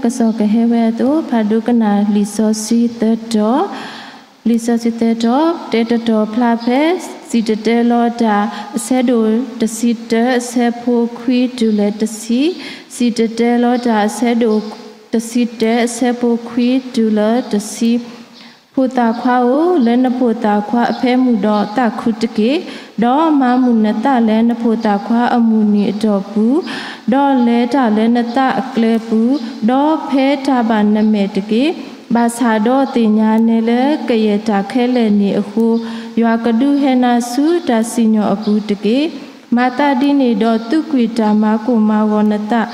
ကစီၣ်ကဟဲဝဲအသိး ဖးဒိကနၣ်လံာ်စီဆှံသၢတီၤ, လံာ်စီဆှံသၢတီၤ, တဲတတီၤဖျါဖဲ စံၣ်တဲၤတဲလီၤတၢ် အဆၢဒိၣ်တဆံတၢ အဆၢဖိခွံတုၤလၢတဆံ, စံၣ်တဲၤတဲလီၤတၢ် အဆၢဒိၣ်တဆံတၢ အဆၢဖိခွံတုၤလၢတဆံ, ဖိသၣ်ခွါဧၢ, လဲၤနဖိသၣ်ခွါအဖၢမုၢ်ဒီးသးခုတက့ၢ်. ဒီးမၤမုာ်နသးလၢနဖိသၣ်ခွါအမုၢ်နံၤအတီၢ်ပူၤ, ဒီးလဲၤတၢ်လၢနသးအကျဲပူၤ, ဒီးဖဲတၢ်ဘၣ်နမဲာ်တက့ၢ်. ဘၣ်ဆၣ်ဒီးသ့ၣ်ညါနဲလၢကယဲၢ်တၢ်ခဲလၢာ်န့ၣ်အဃိ, ယွၤကဒုးဟဲနၤဆူတၢ်စံၣ်ညီၣ်အပူၤတက့ၢ်. မၤသးဒ်န့ၣ်ဒီး သူးကွံာ်တၢ်မၤကိၢ်မၤဂီၤနသး,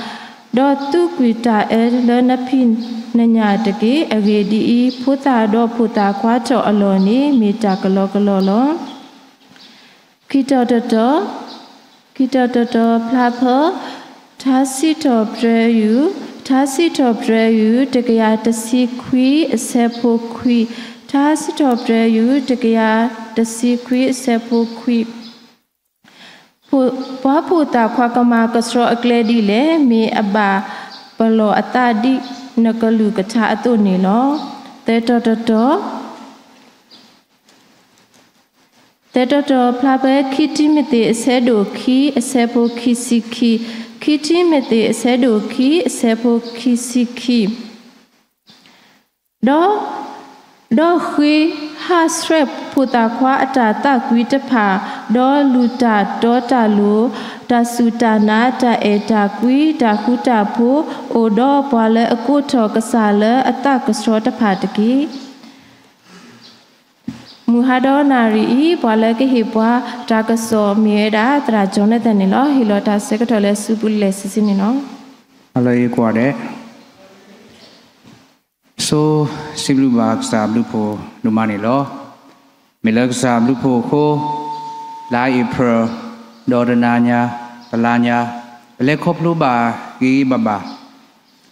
ဒီးသူးကွံာ်တၢ်အၢလၢနဖံးနညၣ်တက့ၢ်. အဂ့ၢ်ဒ်အံၤ, ဖိသၣ်ဒီးဖိသၣ်ခွါထီၣ်အလီၢ်န့ၣ် မ့ၢ်တၢ်ကလီကလီလီၤ. ခံတီၤတတီၤ, ခံတီၤတတီၤဖျါဖဲ ထါစံးထီၣ်ပတြၢၤယူၢ်, ထါစံးထီၣ်ပတြၢၤယူၢ် တကယၤတဆံခွံအဆၢဖိခွံ, ထါစံးထီၣ်ပတြၢၤယူၢ် တကယၤတဆံခွံအဆၢဖိခွံ ပှၤဖိသၣ်ခွါကမၤကဆှီအကျဲဒ်လဲၣ်, မ့ၢ်အဘၣ်ပလီၢ်အသးဒ်နကလုၢ်ကထါအသိးန့ၣ်လီၤ. သၢတီၤတတီၤ, သၢတီၤတတီၤဖျါဖဲ ခံတံၤမသ့း အဆၢဒိၣ်ခံ အဆၢဖိခံဆံခံ, ခံတံၤမသ့း အဆၢဒိၣ်ခံ အဆၢဖိခံဆံခံ ဒီး, ဒီးဃ့ဟးဆှဲးဖိသၣ်ခွါအတၢ်သးကွံတဖၣ်, ဒီးလုၢ်တၢ်တီတၢ်လိၤ, တၢ်စူၢ်တၢ်နာ်, တၢ်အဲၣ်တၢ်ကွံ, တၢ်ဃူတၢ်ဖိး, အိၣ်ဒီးပှၤလၢအကိးထီၣ်ကစၢ်လၢအသးကဆှီတဖၣ်တက့ၢ်. မုၢ်ဟါဒီးနၣ်ရံၣ်အံၤ ပှၤလၢကဟ့ၣ်ပှၤတၢ်ကစီၣ်မ့ၢ်ဝဲဒၣ် သရၣ်ကၠီၤနသဲၣ်န့ၣ်လီၤ. ဟ့ၣ်လီၤတၢ်ဆၢကတီၢ်လၢစုပူၤလံာ်စီဆှံန့ၣ်လီၤ. ဟါလၢအံၤကွၢ်ဒဲး ဆိစံးဘျုးဘၣ်ကစၢ်ဘျုးဖှိၣ်ဒိၣ်မးန့ၣ်လီၤ. မ့ၢ်လၢကစၢ်ဘျုးဖှိၣ်အဃိ, လါအ့ဖြ့ၣ် ဒီတနၤညါ, တလါညါ, ပလဲၤခီဖျိဘၣ်ဂ့ၤဂ့ၤဘၣ်ဘၣ်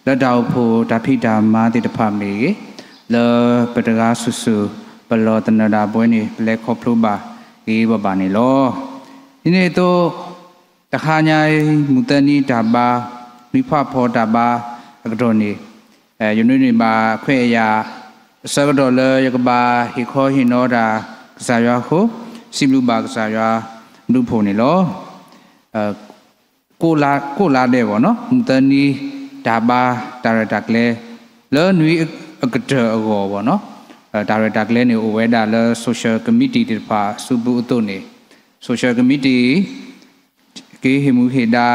လၢတၢ်အိၣ်ဖှိၣ်တၢ်ဖံးတၢ်မၤသ့ၣ်တဖၣ်မ့ၢ်ဂ့ၤ, လၢပတဂၤစုာ်စုာ် ပလီၢ်သနၢၣ်ဒၣ်ပဝဲန့ၣ် ပလဲၤခီဖျိဘၣ်ဂ့ၤဂ့ၤဘၣ်ဘၣ်န့ၣ်လီၤ. ဒ်န့ၣ်အသိး တဟါညါအံၤ မုၢ်သၢနံၤတၢ်ဘါ, နွံဖးဖီတၢ်ဘါအကတီၢ်န့ၣ်, ယနုၤန့ၢ်ဘၣ်ခွဲးအယာ် အဆၢကတီၢ်လၢယကဘၣ်ဟ့ၣ်ခီဟ့ၣ်နီၤတၢ်ကစၢ်ယွၤအဃိ, စံးဘျုးဘၣ်ကစၢ်ယွၤဘျုးဖှိၣ်န့ၣ်လီၤ. ကိးလါဒဲးဘၣ်နီၤ, မုၢ်သၢနံၤတၢ်ဘါတၢ်ရဲၣ်တၢ်ကျဲၤ လၢနွံအကတၢၢ်အဂီၢ်ဘၣ်နီၤ, တၢ်ရဲၣ်တၢ်ကျဲၤန့ၣ်အိၣ်ဝဲဒၣ်လၢ social committee သ့ၣ်တဖၣ်စုပူၤအသိးန့ၣ်, social committee က့ၤဟ့ၣ်မူဟ့ၣ်ဒါ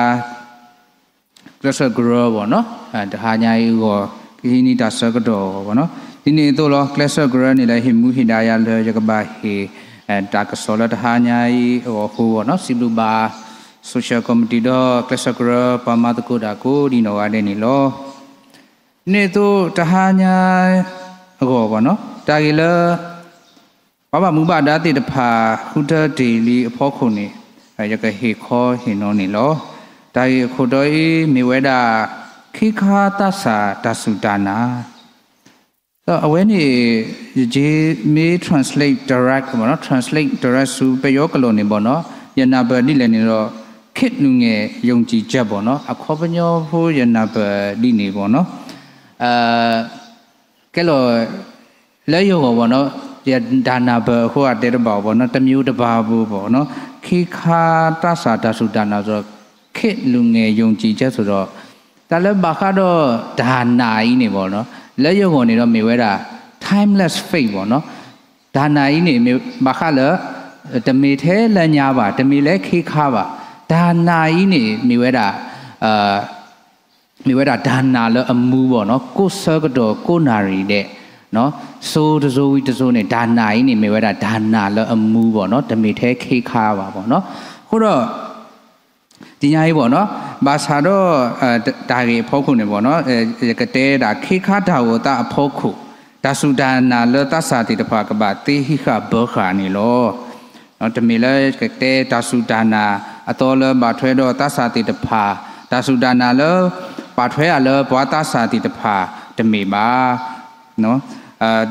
ကျဲးစၢးကရၢဘၣ်နီၤ, တဟါညါအံၤအဂီၢ် ကဟံးန့ၢ်တၢ်ဆၢကတီၢ်အဂီၢ်ဘၣ်နီၤ, ဒ်န့ၣ်အသိးလီၤ. ကျဲးစၢးကရၢန့ၣ်လၢဟ့ၣ်မူဟ့ၣ်ဒါယၤလၢယကဘၣ်ဟ့ၣ် တၢ်ကစီၣ်လၢတဟါညါအံၤအဂီၢ်အဃိဘၣ်နီၤ, စံးဘျုးဘၣ် social committee ဒီးကျဲးစၢးကရၢပှၤမၤသကိးတၢ်ကိးဒံနီၢ်ဂၤဒဲးန့ၣ်လီၤ. ဒ်န့ၣ်အသိးတဟါညါအဂီၢ်ဘၣ်နီၤ, တၢ်ဂ့ၢ်လၢ ပှၤဘၣ်မူဘၣ်ဒါသ့ၣ်တဖၣ် ဃုထၢတ့ၢ်လံအဖီခိၣ်န့ၣ်, ယကဟ့ၣ်ခီဟ့ၣ်နီၤန့ၣ်လီၤ. တၢ်ဂ့ၢ်အခိၣ်တီအံၤ မ့ၢ်ဝဲဒၣ် ခ့ခါသးစၢ်တၢ်စူၢ်တၢ်နာ် ဒီးအဝဲန့ၣ် ယမ့ၢ် translate direct ဘၣ်နီၤ, translate direct ဆူပယီၤကလုာ်န့ၣ်ဘၣ်နီၤ, ယနၢ်ပၢၢ်ဒ်လဲၣ်န့ၣ်ဒီး ခေတ်လူငယ်ယုံကြည်ချက် ဘၣ်နီၤ, အခီပညီဖိယနၢ်ပၢၢ်ဒ်န့ၣ်ဘၣ်နီၤ. ကဲလီၤ လၢယဂီၢ်ဘၣ်နီၤ, ယတၢ်နၢ်ပၢၢ်အဃိအတဲတဘၣ်ဘၣ်နီၤ, တမံၤတဘၣ်ဘၣ်ဘၣ်နီၤ, ခ့ခါသးစၢ်တၢ်စူၢ်တၢ်နာ်ဒီး ခေတ်လူငယ်ယုံကြည်ချက် ဆိုတော့ တၢ်လၢဘၣ်ဃးဒီးတၢ်နာ်အံၤန့ၣ်ဘၣ်နီၤ, လၢယဂီၢ်န့ၣ်ဒီးမ့ၢ်ဝဲဒၣ် timeless faith ဘၣ်နီၤ, တၢ်နာ်အံၤန့ၣ် မ့ၢ်ဘၣ်ဃးလၢ တမ့ၢ်ထဲလၢညါဘၣ်, တမ့ၢ်လၢခ့ခါဘၣ်, တၢ်နာ်အံၤန့ၣ် မ့ၢ်ဝဲဒၣ် မ့ၢ်ဝဲဒၣ်တၢ်နာ်လၢအမူဘၣ်နီၤ, ကိးဆၢကတီၢ်ကိးနၣ်ရံၣ်ဒဲး, စိၤတစိၤဝံၤတစိၤန့ၣ် တၢ်နာ်အံၤန့ၣ် မ့ၢ်ဝဲဒၣ်တၢ်နာ်လၢအမူဘၣ်နီၤ, တမ့ၢ်ထဲခ့ခါဘၣ်ဘၣ်နီၤ. အဃိဒီး တနံၤညါအံၤဘၣ်နီၤ, ဘၣ်ဆၣ်ဒီး တၢ်ဂ့ၢ်အဖီခိၣ်န့ၣ်ဘၣ်နီၤ, ယကတဲဒၣ်ခ့ခါတၢ်အိၣ်သးအဖီခိၣ်, တၢ်စူၢ်တၢ်နာ်လၢသးစၢ်သ့ၣ်တဖၣ်ကဘၣ်သ့ဟံးဃာ်ဘၢဃာ်န့ၣ်လီၤ. တမ့ၢ်လၢကတဲတၢ်စူၢ်တၢ်နာ်အသီလၢဘၣ်ထွဲဒီးသးစၢ်သ့ၣ်တဖၣ်, တၢ်စူၢ်တၢ်နာ်လၢ ပာ်ထွဲအီၤလၢပှၤသးစၢ်သ့ၣ်တဖၣ်တမ့ၢ်ဘၣ်.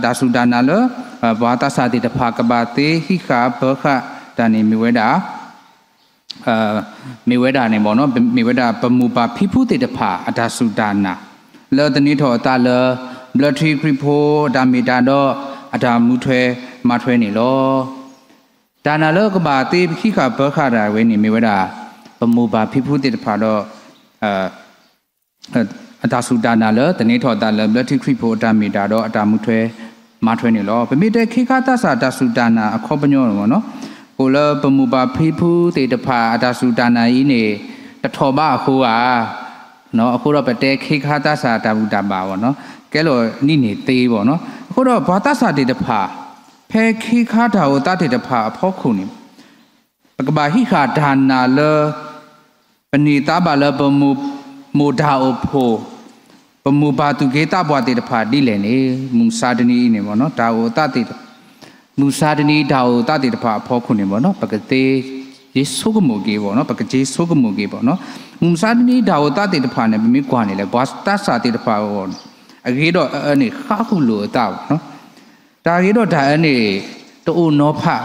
တၢ်စူၢ်တၢ်နာ်လၢ ပှၤသးစၢ်သ့ၣ်တဖၣ်ကဘၣ်သ့ဟံးဃာ်ဘၢဃာ်တၢ်န့ၣ်မ့ၢ်ဝဲဒၣ် မ့ၢ်ဝဲဒၣ်န့ၣ်ဘၣ်နီၤ, မ့ၢ်ဝဲဒၣ်ပမိၢ်ပၢ်ဖံဖုသ့ၣ်တဖၣ်အတၢ်စူၢ်တၢ်နာ်, လၢသန့ၤထီၣ်အသးလၢ ဘျၢထံခရံာ်ဖိအတၢ်မ့ၢ်တၢ်တီ အတၢ်မူထွဲမၤထွဲန့ၣ်လီၤ. တၢ်နာ်လၢကဘၣ်သ့ဟံးဃာ်ပၢဃာ်တၢ်ဝဲန့ၣ် မ့ၢ်ဝဲဒၣ် ပမိၢ်ပၢ်ဖံဖုသ့ၣ်တဖၣ်ဒီး အတၢ်စူၢ်တၢ်နာ်လၢသန့ၤထီၣ်အသးလၢ ဘျၢထံခရံာ်ဖိအတၢ်မ့ၢ်တၢ်တီ အတၢ်မူထွဲမၤထွဲန့ၣ်လီၤ. ပမ့ၢ်တဲခ့ခါသးစၢ်တၢ်စူၢ်တၢ်နာ်အခီပညီန့ၣ်မ့ၢ်နီၤ, အိၣ်လၢပမိၢ်ပၢ်ဖံဖုသ့ၣ်တဖၣ်အတၢ်စူၢ်တၢ်နာ်အံၤန့ၣ် တထီၣ်ဘးအဃိဧါ, အဃိဒီးပတဲခ့ခါသးစၢ်တၢ်ဘူၣ်တၢ်ဘါမ့ၢ်နီၤ, ကဲလီၤဒ်န့ၣ်သ့မ့ၢ်နီၤ. အဃိဒီးပှၤသးစၢ်သ့ၣ်တဖၣ် ဖဲခ့ခါတၢ်အိၣ်သးသ့ၣ်တဖၣ်အဖီခိၣ်န့ၣ် ပကဘၣ်ဟံးဃာ်တၢ်နာ်လၢ ပန့ၢ်သါဘၣ်လၢပမိၢ်မိၢ်တၢ်အိၣ်ဖှိၣ်, ပမိၢ်ပၢ်သူၣ်က့သးပှၢ်သ့ၣ်တဖၣ်ဒ်လဲၣ်န့ၣ်, မုၢ်မဆါတနံၤအံၤန့ၣ်မ့ၢ်နီၤ, တၢ်အိၣ်သးသ့ၣ် မုၢ်မဆါတနံၤတၢ်အိၣ်သးသ့ၣ်တဖၣ်အဖီခိၣ်န့ၣ်မ့ၢ်နီၤ, ပကသ့ ယ့ဆိကမိၣ်က့ၤမ့ၢ်နီၤ, ပကယ့ဆိကမိၣ်က့ၤမ့ၢ်နီၤ. မုၢ်မဆါတနံၤတၢ်အိၣ်သးသ့ၣ်တဖၣ်န့ၣ် ပမ့ၢ်ကွၢ်န့ၣ်လဲၣ်, ပှၤသးစၢ်သ့ၣ်တဖၣ်အဂီၢ်န့ၣ် အဂ့ၤဒီးအအၢန့ၣ် ဃါဃုာ်လိာ်အသးမ့ၢ်နီၤ. တၢ်ဂ့ၤဒီးတၢ်အၢန့ၣ် တအိၣ်နီၤဖး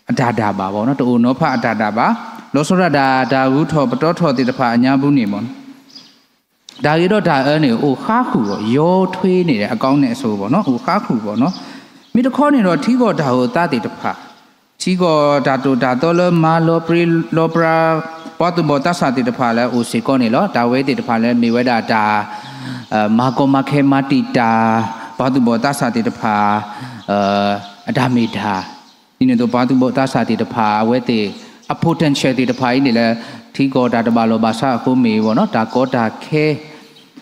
အတၢ်ဒၣ်ဘၣ်မ့ၢ်နီၤ, တအိၣ်နီၤဖးအတၢ်ဒၣ်ဘၣ်, လီၤဆီဒၣ်တၢ် တၢ်ဂုၤထီၣ်ပတီထီၣ်သ့ၣ်တဖၣ်အညါပူၤန့ၣ်မ့ၢ်နီၤ, တၢ်ဂ့ၤဒီးတၢ်အၢန့ၣ် အိၣ်ဃါဃုာ်အီၤ, ရောထွေးနေတဲ့အကောင်းနဲ့အဆိုးမ့ၢ်နီၤ, အိၣ်ဃါဃုာ်မ့ၢ်နီၤ. မ့ၢ်တခီန့ၣ်ဒီး ထံကီၢ်တၢ်အိၣ်သးသ့ၣ်တဖၣ်, ထံကီၢ်တၢ်သိၣ်တၢ်သီလၢမၤလီၤပြံလီၤပြါ ပှၤသူၣ်ဘီၣ်သးစၢ်သ့ၣ်တဖၣ်လၢအအိၣ်စ့ၢ်ကီးန့ၣ်လီၤ. တၢ်ဝဲသ့ၣ်တဖၣ်လၢမ့ၢ်ဝဲဒၣ်တၢ် မၤကီမၤခဲမၤတံာ်တာ် ပှၤသူၣ်ဘီၣ်သးစၢ်သ့ၣ်တဖၣ် အတၢ်မ့ၢ်တၢ်, ဒ်န့ၣ်အသိး ပှၤသူၣ်ဘီၣ်သးစၢ်သ့ၣ်တဖၣ် အဝဲသ့ၣ်အ potential သ့ၣ်တဖၣ်အံၤန့ၣ်လၢ ထံကီၢ်တၢ်တဘၣ်လီၢ်ဘၣ်စးအဃိမ့ၢ်ဝဲနီၤ, တၢ်ကီတၢ်ခဲ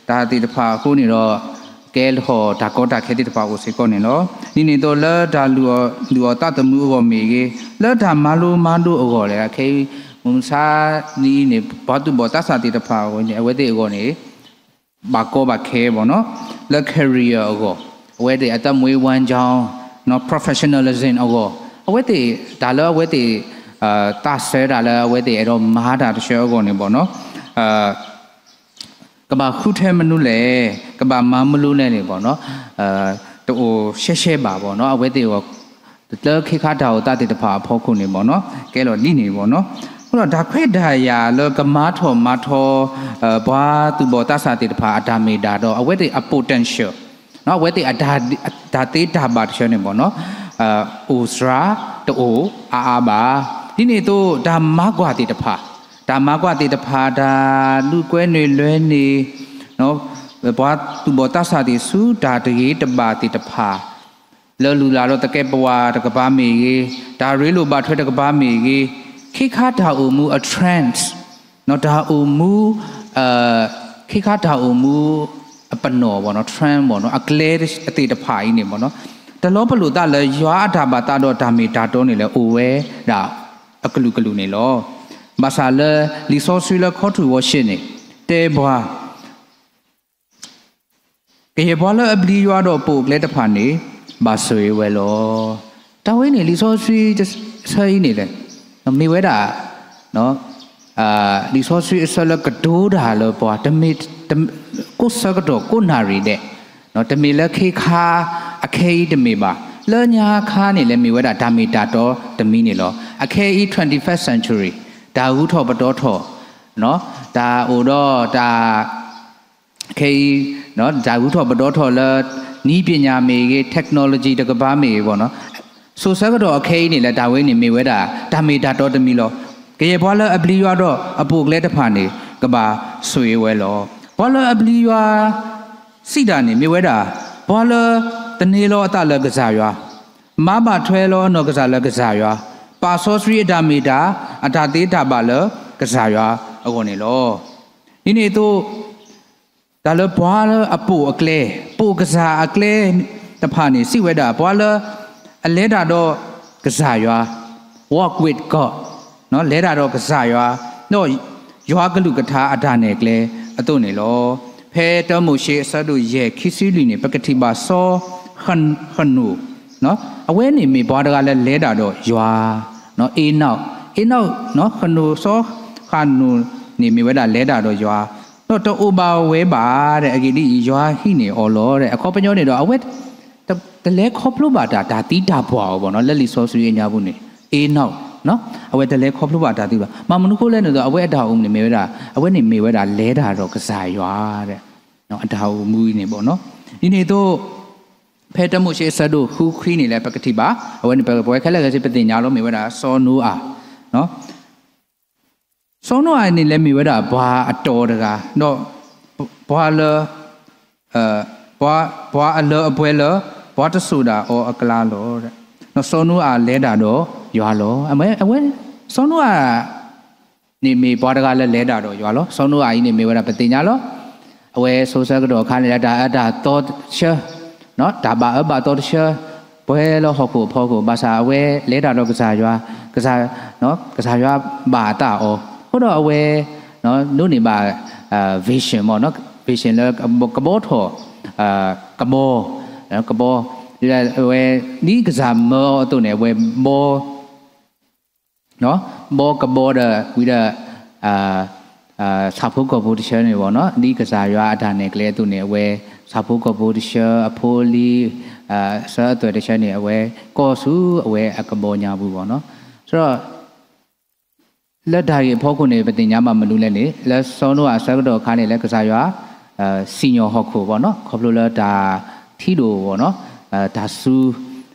တၢ်သ့ၣ်တဖၣ်အဃိန့ၣ်ဒီး ကဲထီၣ်တၢ်ကီတၢ်ခဲသ့ၣ်တဖၣ်အိၣ်စ့ၢ်ကီးန့ၣ်လီၤ. ဒ်န့ၣ်အသိးလၢတၢ်လုၢ်အီၣ်သးသမူအဂီၢ်မ့ၢ်ဂ့ၤ, လၢတၢ်မၤလိမၤဒိးအဂီၢ်လဲၣ်, အခဲအံၤ မုၢ်မဆါနံၤအံၤန့ၣ် ပှၤသူၣ်ဘီၣ်သးစၢ်သ့ၣ်တဖၣ်အဂီၢ်န့ၣ် အဝဲသ့ၣ်အဂီၢ်န့ၣ် ဘၣ်ကီဘၣ်ခဲမ့ၢ်နီၤ, လၢ career အဂီၢ်, အဝဲသ့ၣ်အသက်မွေးဝမ်းကြောင်း professionalism အဂီၢ်, အဝဲသ့ၣ်တၢ်လၢအဝဲသ့ၣ် သးစၢၤတၢ်လၢအဝဲသ့ၣ်အဲၣ်ဒိးမၤတၢ်တဆၢအဂီၢ်န့ၣ်မ့ၢ်နီၤ, ကဘၣ်ဃုထၢမနုၤလဲၣ်, ကဘၣ်မၤမနုၤလဲၣ်န့ၣ်မ့ၢ်နီၤ, တအိၣ်ရှဲရှဲဘၣ်မ့ၢ်နီၤ, အဝဲသ့ၣ်အဂီၢ် လၢခ့ခါတၢ်အိၣ်သးသ့ၣ်တဖၣ်အဖီခိၣ်န့ၣ်မ့ၢ်နီၤ, ကဲလီၤဒ်န့ၣ်မ့ၢ်နီၤ. အဃိဒီးတၢ်ခွဲးတၢ်ယာ်လၢကမၤထီၣ်မၤထီ ပှၤသူၣ်ဘီၣ်သးစၢ်သ့ၣ်တဖၣ်အတၢ်မ့ၢ်တၢ်တီ အဝဲသ့ၣ်အ potential အဝဲသ့ၣ်အတၢ်သ့တၢ်ဘၣ်တဆၢန့ၣ်မ့ၢ်နီၤ, အိၣ်စှၤတအိၣ်အါအါဘၣ်. ဒ်န့ၣ်အသိး တၢ်မၤကွၢ်သ့ၣ်တဖၣ်, တၢ်မၤကွၢ်သ့ၣ်တဖၣ် တၢ်ဒုးကွဲန့ၢ်လွဲန့ၢ် ပှၤသူၣ်ဘီၣ်သးစၢ်သ့ၣ်ဆူတၢ်တဂ့ၤတဘၣ်သ့ၣ်တဖၣ် လၢလူလၢ်လၢသကဲးပဝးတကပၤမ့ၢ်ဂ့ၤ, တၢ်ရ့လိာ်ဘၣ်ထွဲတကပၤမ့ၢ်ဂ့ၤ, ခ့ခါတၢ်အိၣ်မူအ trend တၢ်အိၣ်မူ ခ့ခါတၢ်အိၣ်မူအပနီၣ်မ့ၢ်နီၤ, trend မ့ၢ်နီၤ, အကျဲသ့ၣ်တဖၣ်အံၤန့ၣ်မ့ၢ်နီၤ, တလီၤပလိာ်သးလၢယွၤအတၢ်ဘၣ်သးဒီးတၢ်မ့ၢ်တၢ်တီန့ၣ်လၢအိၣ်ဝဲဒၣ်အကလုာ်ကလုာ်န့ၣ်လီၤ. ဘၣ်ဆၣ်လၢလံာ်စီဆှံလၢခီထူၣ်ဝီၤၡ့ၣ်န့ၣ် တဲပှၤ ကယဲၢ်ပှၤလၢအပျံၤယွၤဒီးပိာ်အကျဲတဖၣ်န့ၣ် ဘၣ်ဆိၣ်ဂ့ၤဝဲလီၤ. တၢ်ဝဲန့ၣ် လံာ်စီဆှံအဆၢအံၤန့ၣ်လဲၣ်, မ့ၢ်ဝဲဒၣ် လံာ်စီဆှံအဆၢလၢကတိၤတၢ်လၢပှၤ တမ့ၢ် ကိးဆၢကတီၢ်ကိးနၣ်ရံၣ်ဒဲး, တမ့ၢ်လၢခ့ခါအခဲအံၤတမ့ၢ်ဘၣ်, လၢညါခါန့ၣ်လဲၣ် မ့ၢ်ဝဲဒၣ်တၢ်မ့ၢ်တၢ်တီတမံၤန့ၣ်လီၤ. အခဲအံၤ twenty-first century တၢ်ဂုၤထီၣ်ပတီၤထီၣ် တၢ်အိၣ်ဒီးတၢ် ခဲအံၤ တၢ်ဂုၤထီၣ်ပတီၤထီၣ်လၢ နည်းပညာမ့ၢ်ဂ့ၤ technology တကပၤမ့ၢ်ဂ့ၤဘၣ်နီၤ, စိၤဆၢကတီၢ်အခဲအံၤန့ၣ်လဲၣ် တၢ်ဝဲန့ၣ်မ့ၢ်ဝဲဒၣ် တၢ်မ့ၢ်တၢ်တီတမံၤလီၤ. ကယဲၢ်ပှၤလၢအပျံၤယွၤဒီးအပိာ်အကျဲတဖၣ်န့ၣ် ကဘၣ်ဆိၣ်ဂ့ၤဝဲလီၤ. ပှၤလၢအပျံၤယွၤစံးတၢ်န့ၣ် မ့ၢ်ဝဲဒၣ် ပှၤလၢသန့ၤလီၤအသးလၢကစၢ်ယွၤ, မၤဘၣ်ထွဲလီၤအနီၢ်ကစၢ်လၢကစၢ်ယွၤ, ပာ်စီဆှံအတၢ်မ့ၢ်တၢ် အတၢ်သ့တၢ်ဘၣ်လၢကစၢ်ယွၤအဂီၢ်န့ၣ်လီၤ. ဒ်န့ၣ်အသိး တၢ်လၢပှၤလၢအပိာ်အကျဲ, ပိာ်ကစၢ်အကျဲတဖၣ်န့ၣ် စံးဝဲဒၣ် ပှၤလၢအလဲၤတၢ်ဒီးကစၢ်ယွၤ, walk with God, လဲၤတၢ်ဒီးကစၢ်ယွၤ, ဒီးယွၤကလုၢ်ကထါအတၢ်နဲၣ်ကျဲအသိးန့ၣ်လီၤ. ဖဲတၢမိၤၡ့အဆၢဒိၣ်ယဲၢ်ခံဆံလွံၢ်န့ၣ် ပကထံၣ်ဘၣ်စီၤဃနိၣ်, အဝဲန့ၣ်မ့ၢ်ပှၤတဂၤလၢလဲၤတၢ်ဒီးယွၤ, အ့နီၣ်, အ့နီၣ်, ဃနိၣ်, စီၤဃနိၣ်န့ၣ်မ့ၢ်ဝဲဒၣ်လဲၤတၢ်ဒီးယွၤ, ဒီးတအိၣ်ဘၣ်ဝဲဘၣ်ဒီး အဂ့ၢ်ဒ်အံၤ ယွၤဟံးန့ၢ်အီၤလီၤဒီး အခီပညီန့ၣ်ဒီး အဝဲ တလဲၤခီဖျိဘၣ်တၢ် တၢ်သံတၢ်ပှၢ်အီၤဘၣ်နီၤ, လၢလံာ်စီဆှံအညါပူၤန့ၣ် အ့နီၣ်, အဝဲတလဲၤခီဖျိဘၣ်တၢ်သံဘၣ်. မ့ၢ်မနုၤအဃိလဲၣ်န့ၣ်ဒီး အဝဲအတၢ်အိၣ်မူန့ၣ်မ့ၢ်ဝဲဒၣ် အဝဲန့ၣ်မ့ၢ်ဝဲဒၣ်လဲၤတၢ်ဒီးကစၢ်ယွၤဒီး အတၢ်အိၣ်မူအံၤန့ၣ်ဘၣ်နီၤ. ဒ်န့ၣ်အသိး ဖဲတၢမိၤၡ့အဆၢဒိၣ်ဃုခွံန့ၣ်လၢပကထံၣ်ဘၣ်, အဝဲန့ၣ်ပဝဲခဲလၢာ်ခဲဆ့ပသ့ၣ်ညါလီၤ မ့ၢ်ဝဲဒၣ်စီၤနိအၤ စီၤနိအၤန့ၣ်လၢမ့ၢ်ဝဲဒၣ်ပှၤအတီၤတဂၤ, ဒီးပှၤလၢ ပှၤ ပှၤအလၢအပှဲၤလၢပှၤတစိၢ်ဒၣ်အီၤအကျါလီၤ. ဒီးစီၤနိအၤလဲၤတၢ်ဒီးယွၤလီၤ. အဝဲ စီၤနိအၤ န့ၣ်မ့ၢ်ပှၤတဂၤလၢလဲၤတၢ်ဒီးယွၤလီၤ. စီၤနိအၤအံၤန့ၣ်မ့ၢ်ဝဲဒၣ်ပသ့ၣ်ညါလီၤ. အဝဲဆိဆၢကတီၢ်အခါန့ၣ်လၢတၢ်အၢတၢ်သီတဆၢ, တၢ်ဘၣ်အၢဘၣ်သီတဆၢ, ပှဲၤလၢဟီၣ်ခိၣ်အဖီခိၣ်, ဘၣ်ဆၣ်အဝဲလဲၤတၢ်ဒီးကစၢ်ယွၤ, ကစၢ်, ကစၢ်ယွၤဘၣ်အသးအီၤ, အဃိဒီးအဝဲ ဒိးန့ၢ်ဘၣ် vision မ့ၢ်နီၤ, vision လၢကဘီထီၣ် ကဘီ, ကဘီ, အဝဲ ဒ်ကစၢ်မၢအီၤအသိးန့ၣ် အဝဲဘီ ဘီကဘီဒီးဝံၤဒီး ဆၣ်ဖိကီၢ်ဖိတဆၢန့ၣ်ဘၣ်နီၤ, ဒ်ကစၢ်ယွၤအတၢ်နဲၣ်ကျဲအသိးန့ၣ် အဝဲ ဆၣ်ဖိကီၢ်ဖိတဆၢ အဖိအလံၤ အဆၢအသွဲၣ်တဆၢန့ၣ် အဝဲကီၢ်ဆူအဝဲအကဘီညါပူၤဘၣ်နီၤ. ဒီး လၢတၢ်ဂ့ၢ်အဖီခိၣ်န့ၣ် ပသ့ၣ်ညါဘၣ်မနုၤလဲၣ်န့ၣ် လၢစီၤနိအၤအဆၢကတီၢ်အခါန့ၣ် လၢကစၢ်ယွၤ စံၣ်ညီၣ်ဟီၣ်ခိၣ်ဘၣ်နီၤ, ခီဖျိလၢတၢ်ထံဒိၣ်ဘၣ်နီၤ, တၢ်စူ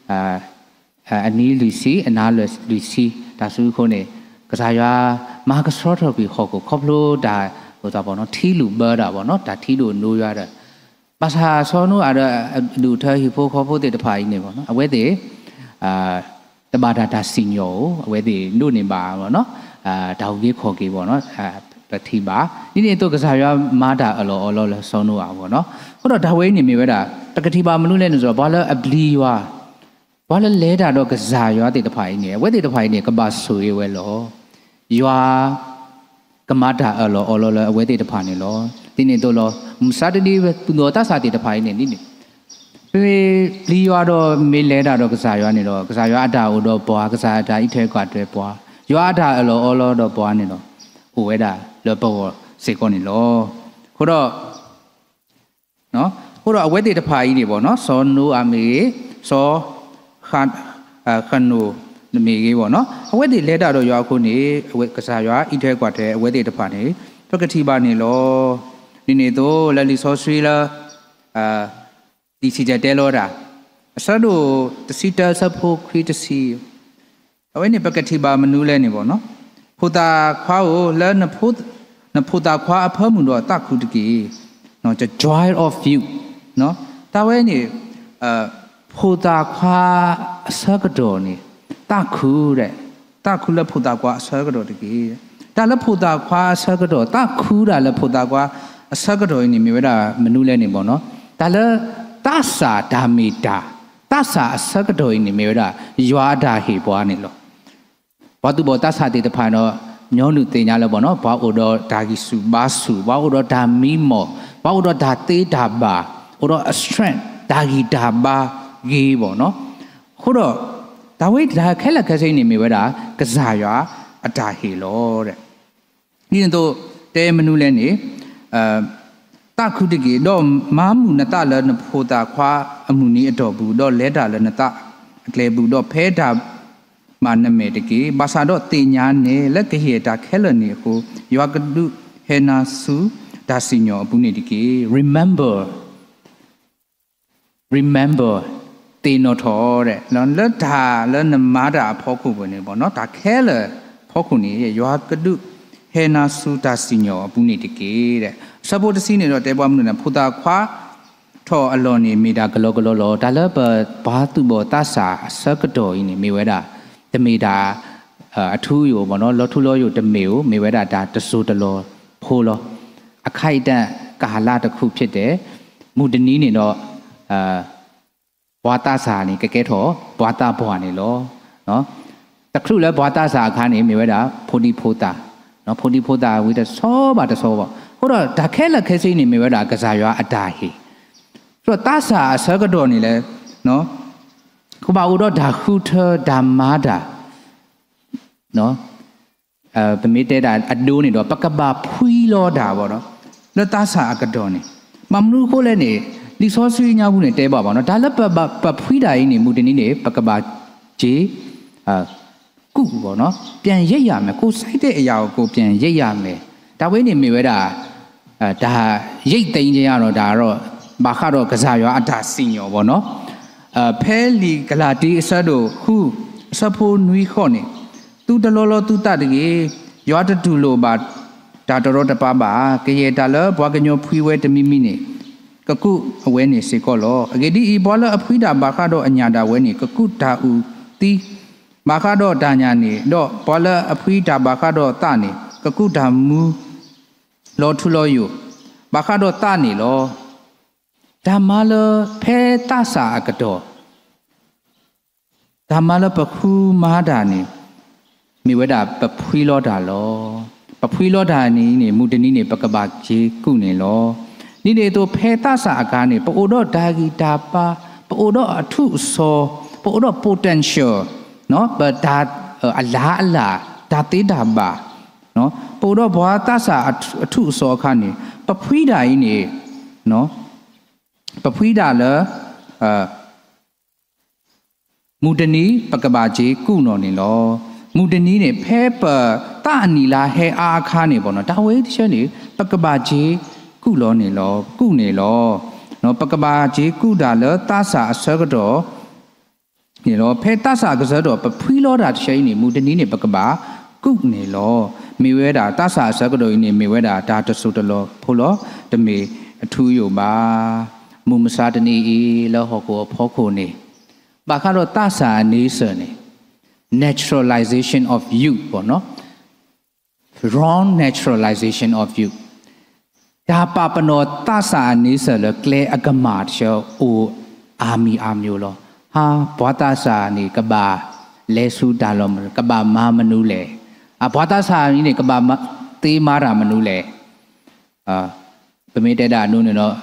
အနံၤလွံၢ်ဆံ အနၤလွံၢ်ဆံ တၢ်စူအဃိန့ၣ် ကစၢ်ယွၤမၤကဆှီထီၣ်ကွံာ်ဟီၣ်ခိၣ် ခီဖျိတၢ် ထံလူၢ်ဘၢတၢ်ဘၣ်နီၤ, တၢ်ထံဒိၣ်နိယွၤဒီး ဘၣ်ဆၣ်စီၤနိအၤဒီးအဒူၣ်အထၢဟံၣ်ဖိဃီဖိသ့ၣ်တဖၣ်အံၤန့ၣ်ဘၣ်နီၤ, အဝဲသ့ၣ် တဘၣ်တၢ်တၢ်စံၣ်ညီၣ်ဧိၤ, အဝဲသ့ၣ်ဒိးန့ၢ်ဘၣ်ဘၣ်နီၤ, တၢ်အုၣ်က့ၤခီၣ်က့ၤဘၣ်နီၤ, ပထံၣ်ဘၣ်. ဒ်န့ၣ်အသိးကစၢ်ယွၤမၤတၢ်အၢၣ်လီၤအီလီၤလၢစီၤနိအၤအဂီၢ်နီၤ. အဃိဒီးတၢ်ဝဲအံၤန့ၣ်မ့ၢ်ဝဲဒၣ် ပကထံၣ်ဘၣ်မနုၤလဲၣ်န့ၣ်ဒီး ပှၤလၢအပျံၤယွၤ ပှၤလၢလဲၤတၢ်ဒီးကစၢ်ယွၤသ့ၣ်တဖၣ်အံၤန့ၣ် အဝဲသ့ၣ်တဖၣ်အံၤန့ၣ် ကဘၣ်ဆိၣ်ဂ့ၤဝဲလီၤ. ယွၤ ကမၤတၢ်အၢၣ်လီၤအီလီၤလၢအဝဲသ့ၣ်တဖၣ်န့ၣ်လီၤ. ဒ်န့ၣ်အသိးလီၤ မုၢ်မဆါတနံၤ သူၣ်ဘီၣ်သးစၢ်သ့ၣ်တဖၣ်အံၤန့ၣ် ဒ်န့ၣ် ပမ့ၢ်ပျံၤယွၤဒီးမ့ၢ်လဲၤတၢ်ဒီးကစၢ်ယွၤန့ၣ်ဒီး ကစၢ်ယွၤအတၢ်အိၣ်ဒီးပှၤ, ကစၢ်ယွၤအတၢ်အံးထွဲကွၢ်ထွဲပှၤ, ယွၤအတၢ်အၢၣ်လီၤအီလီၤဒီးပှၤန့ၣ်ဒီး အိၣ်ဝဲဒၣ်လၢပဂီၢ်စ့ၢ်ကီးန့ၣ်လီၤ. အဃိဒီး အဃိဒီးအဝဲသ့ၣ်တဖၣ်အံၤန့ၣ်ဘၣ်နီၤ, စီၤနိအၤမ့ၢ်ဂ့ၤ, စီၤ ဃနိၣ်မ့ၢ်ဂ့ၤဘၣ်နီၤ, အဝဲသ့ၣ်လဲၤတၢ်ဒီးယွၤအဃိန့ၣ် ကစၢ်ယွၤအံးထွဲကွၢ်ထွဲအဝဲသ့ၣ်တဖၣ်န့ၣ် ပကထံၣ်ဘၣ်န့ၣ်လီၤ. ဒ်န့ၣ်အသိးလၢလံာ်စီဆှံလၢ လံာ်စံၣ်တဲၤတဲလီၤတၢ် အဆၢဒိၣ်တဆံတၢ အဆၢဖိခွံတဆံ အဝဲန့ၣ်ပကထံၣ်ဘၣ်မနုၤလဲၣ်န့ၣ်ဘၣ်နီၤ, ဖိသၣ်ခွါဧၢ, လၢနဖိသၣ်ခွါအဖၢမုၢ်ဒီးသးခုတက့ၢ်, the joy of youth, တၢ်ဝဲန့ၣ် ဖိသၣ်ခွါအဆၢကတီၢ်န့ၣ် သးခုဒီး သးခုလၢဖိသၣ်ခွါအဆၢကတီၢ်တက့ၢ်. တၢ်လၢဖိသၣ်ခွါအဆၢကတီၢ် သးခုတၢ်လၢဖိသၣ်ခွါအဆၢကတီၢ်အံၤန့ၣ် မ့ၢ်ဝဲဒၣ်မနုၤလဲၣ်န့ၣ်ဘၣ်နီၤ, တၢ်လၢသးစၢ်တၢ်မ့ၢ်တၢ်, သးစၢ်အဆၢကတီၢ်အံၤန့ၣ် မ့ၢ်ဝဲဒၣ်ယွၤအတၢ်ဟ့ၣ်ပှၤန့ၣ်လီၤ. ပှၤသူၣ်ဘီၣ်သးစၢ်သ့ၣ်တဖၣ်ဒီး ညီနုၢ်သ့ၣ်ညါလၢဘၣ်နီၤ ပှၤအိၣ်ဒီးတၢ်ဂံၢ်ဆူၣ်ဘါဆူၣ်, ပှၤအိၣ်ဒီးတၢ်မံမီၢ်, ပှၤအိၣ်ဒီးတၢ်သ့တၢ်ဘၣ်, အိၣ်ဒီးအ strength တၢ်ဂံၢ်တၢ်ဘါဂ့ၤဘၣ်နီၤ. အဃိဒီး တၢ်ဝဲတၢ်ခဲလၢာ်ခဲဆ့န့ၣ်မ့ၢ်ဝဲဒၣ် ကစၢ်ယွၤအတၢ်ဟ့ၣ်လီၤ. ဒ်န့ၣ်အသိး တဲမနုၤလဲၣ်န့ၣ် သးခုတက့ၢ်, ဒီးမၤမုာ်နသးလၢနဖိသၣ်ခွါအမုၢ်နံၤအတီၢ်ပူၤ, ဒီးလဲၤတၢ်လၢနသးအကျဲပူၤ, ဒီးဖဲတၢ်မၤနမဲာ်တက့ၢ်. ဘၣ်ဆၣ်ဒီးသ့ၣ်ညါန့ၣ် လၢကဟ့ၣ်တၢ်ခဲလၢာ်န့ၣ်အဃိ, ယွၤကဒုးဟဲနၤဆူတၢ်စံၣ်ညီၣ်အပူၤန့ၣ်တက့ၢ်. Remember, remember, သ့ၣ်နီၣ်ထီၣ်, လၢတၢ်လၢနမၤတၢ်အဖီခိၣ်ပူၤန့ၣ်ဘၣ်နီၤ, တၢ်ခဲလၢာ်ဖီခိၣ်န့ၣ် ယွၤကဒုးဟဲနၤဆူတၢ်စံၣ်ညီၣ်အပူၤန့ၣ်တက့ၢ်. အဆၢဖိတဆံန့ၣ်ဒီးတဲပှၤမနုၤလဲၣ်, ဖိသၣ်ခွါထီၣ်အလီၢ်န့ၣ် မ့ၢ်တၢ်ကလီကလီလီၤ. တၢ်လၢပပှၤသူၣ်ဘီၣ်သးစၢ်အဆၢကတီၢ်အံၤန့ၣ် မ့ၢ်ဝဲဒၣ် တမ့ၢ်တၢ် အထူအယိာ်ဘၣ်နီၤ, လီၤထူလီၤယိာ်တမ့ၢ်ဧိၤ, မ့ၢ်ဝဲဒၣ်တၢ်တစိၢ်တလီၢ်ဖိလီၤ. အခါအံၤတၢ်ကဟၣ်လါတခူးဖြစ်တယ်, မုၢ်တနံၤန့ၣ်ဒီး ပှၤသးစၢ်န့ၣ် ကကဲထီၣ်ပှၤသးပှၢ်န့ၣ်လီၤ. တချုးလၢပှၤသးစၢ်အခါန့ၣ် မ့ၢ်ဝဲဒၣ်ဖိဒံဖိသၣ်, ဖိဒံဖိသၣ်ဝံၤတဆီဘၣ်တဆီဘၣ်. အဃိဒီးတၢ်ခဲလၢာ်ခဲဆ့န့ၣ် မ့ၢ်ဝဲဒၣ်ကစၢ်ယွၤအတၢ်ဟ့ၣ်, ဒီးသးစၢ်အဆၢကတီၢ်န့ၣ်လဲၣ် ကဘၣ်အိၣ်ဒီးတၢ်ဃုထၢတၢ်မၤတၢ် ပမ့ၢ်တဲတၢ်အဒိန့ၣ်ဒီး ပကဘၣ်ဖှံလီၤတၢ်ဘၣ်ဒီး လၢသးစၢ်အကတီၢ်န့ၣ်, ဘၣ်မနုၤအဃိလဲၣ်န့ၣ် လံာ်စီဆှံညါပူၤန့ၣ်တဲဘၣ်ဘၣ်နီၤ, တၢ်လၢပဘၣ်ပဖှံတၢ်အံၤန့ၣ် မုၢ်တနံၤန့ၣ် ပကဘၣ်က့ၤ ကူးဘၣ်နီၤ, ပြန်ရိပ်ရမယ်, ကိုယ်စိုက်တဲ့အရာကို ကိုယ်ပြန်ရိပ်ရမယ်. တၢ်ဝဲန့ၣ်မ့ၢ်ဝဲဒၣ် တၢ်ရိတ်သိမ်းခြင်း ဒီးတၢ်ဒီး ဘၣ်ဃးဒီးကစၢ်ယွၤအတၢ်စံၣ်ညီၣ်ဘၣ်နီၤ. ဖဲလံာ်ကလၤတံအဆၢဒိၣ်ဃု အဆၢဖိနွံဃိးန့ၣ်, သုတလီလီသုသးတဂ့ၤ, ယွၤတတူၢ်လိာ်ဘၣ်တၢ်တရီတပါဘၣ်. ကယဲၢ်တၢ်လၢပှၤကညီဖှံဝဲတမံၤမံၤန့ၣ်, ကကူးအဝဲန့ၣ်စ့ၢ်ကီးလီၤ. အဂ့ၢ်ဒ်အံၤ, ပှၤလၢအဖှံတၢ်ဘၣ်ဃးဒီးအညၣ်ဒၣ်ဝဲန့ၣ် ကကူးတၢ်အုၣ်သံ ဘၣ်ဃးဒီးတၢ်ညၣ်န့ၣ်, ဒီးပှၤလၢအဖှံတၢ်ဘၣ်ဃးဒီးသးန့ၣ် ကကူးတၢ်မူ လီၤထူလီၤယိာ် ဘၣ်ဃးဒီးသးန့ၣ်လီၤ. တၢ်မၤလၢဖဲသးစၢ်အကတီၢ်, တၢ်မၤလၢပဃုမၤတၢ်န့ၣ် မ့ၢ်ဝဲဒၣ်ပဖှံလီၤတၢ်လီၤ. ပဖှံလီၤတၢ်န့ၣ်န့ၣ် မုၢ်တနံၤန့ၣ် ပကဘၣ်က့ၤကူးန့ၣ်လီၤ. ဒ်န့ၣ်အသိး ဖဲသးစၢ်အခါန့ၣ် ပအိၣ်ဒီးတၢ်ဂံၢ်တၢ်ဘါ, ပအိၣ်ဒီးအထူးအစီၤ, ပအိၣ်ဒီး potential, ပတၢ်အလါအလၢ်, တၢ်သ့တၢ်ဘၣ်, ပအိၣ်ဒီးပှၤသးစၢ်အထူးအစီၤအခါန့ၣ် ပဖှံတၢ်အံၤန့ၣ်, ပဖှံတၢ်လၢ မုၢ်တနံၤပကဘၣ်က့ၤကူးနီၣ်န့ၣ်လီၤ. မုၢ်တနံၤန့ၣ် ဖဲပသးအနံၣ်လါဟဲအါအခါန့ၣ်ဘၣ်နီၤ, တၢ်ဝဲတဆၢန့ၣ် ပကဘၣ်က့ၤကူးလီၤန့ၣ်လီၤ, ကူးန့ၣ်လီၤ. ပကဘၣ်က့ၤကူးတၢ်လၢသးစၢ်အဆၢကတီၢ် န့ၣ်လီၤ. ဖဲသးစၢ်အကဆၢကတီၢ် ပဖှံလီၤတၢ်တဆၢအံၤန့ၣ် မုၢ်တနံၤန့ၣ် ပကဘၣ်ကူးန့ၣ်လီၤ. မ့ၢ်ဝဲဒၣ်သးစၢ်အဆၢကတီၢ်အံၤန့ၣ် မ့ၢ်ဝဲဒၣ်တၢ်တစိၢ်တလီၢ်ဖိလီၤ, တမ့ၢ်အထူအယိာ်ဘၣ်. မုၢ်မဆါတနံၤအံၤ လၢဟီၣ်ခိၣ်အဖီခိၣ်န့ၣ် ဘၣ်ဃးဒီးသးစၢ်အန့ဆၢၣ်န့ၣ် naturalization of youth ဘၣ်နီၤ, wrong naturalization of youth. တၢ်ပာ်ပနီၣ်သးစၢ်အန့ဆၢၣ်လၢကျဲအကမၣ်တဆၢအိၣ်အါမံၤအါမံၤလီၤ. ဟါ, ပှၤသးစၢ်န့ၣ် ကဘၣ်လဲၤဆူတၢ်လီၢ်မနုၤ, ကဘၣ်မၤမနုၤလဲၣ်. အပှၤသးစၢ်အံၤန့ၣ် ကဘၣ်သ့မၤတၢ်မနုၤလဲၣ်. ပမ့ၢ်တဲဒၣ်အဒိန့ၣ်ဒီး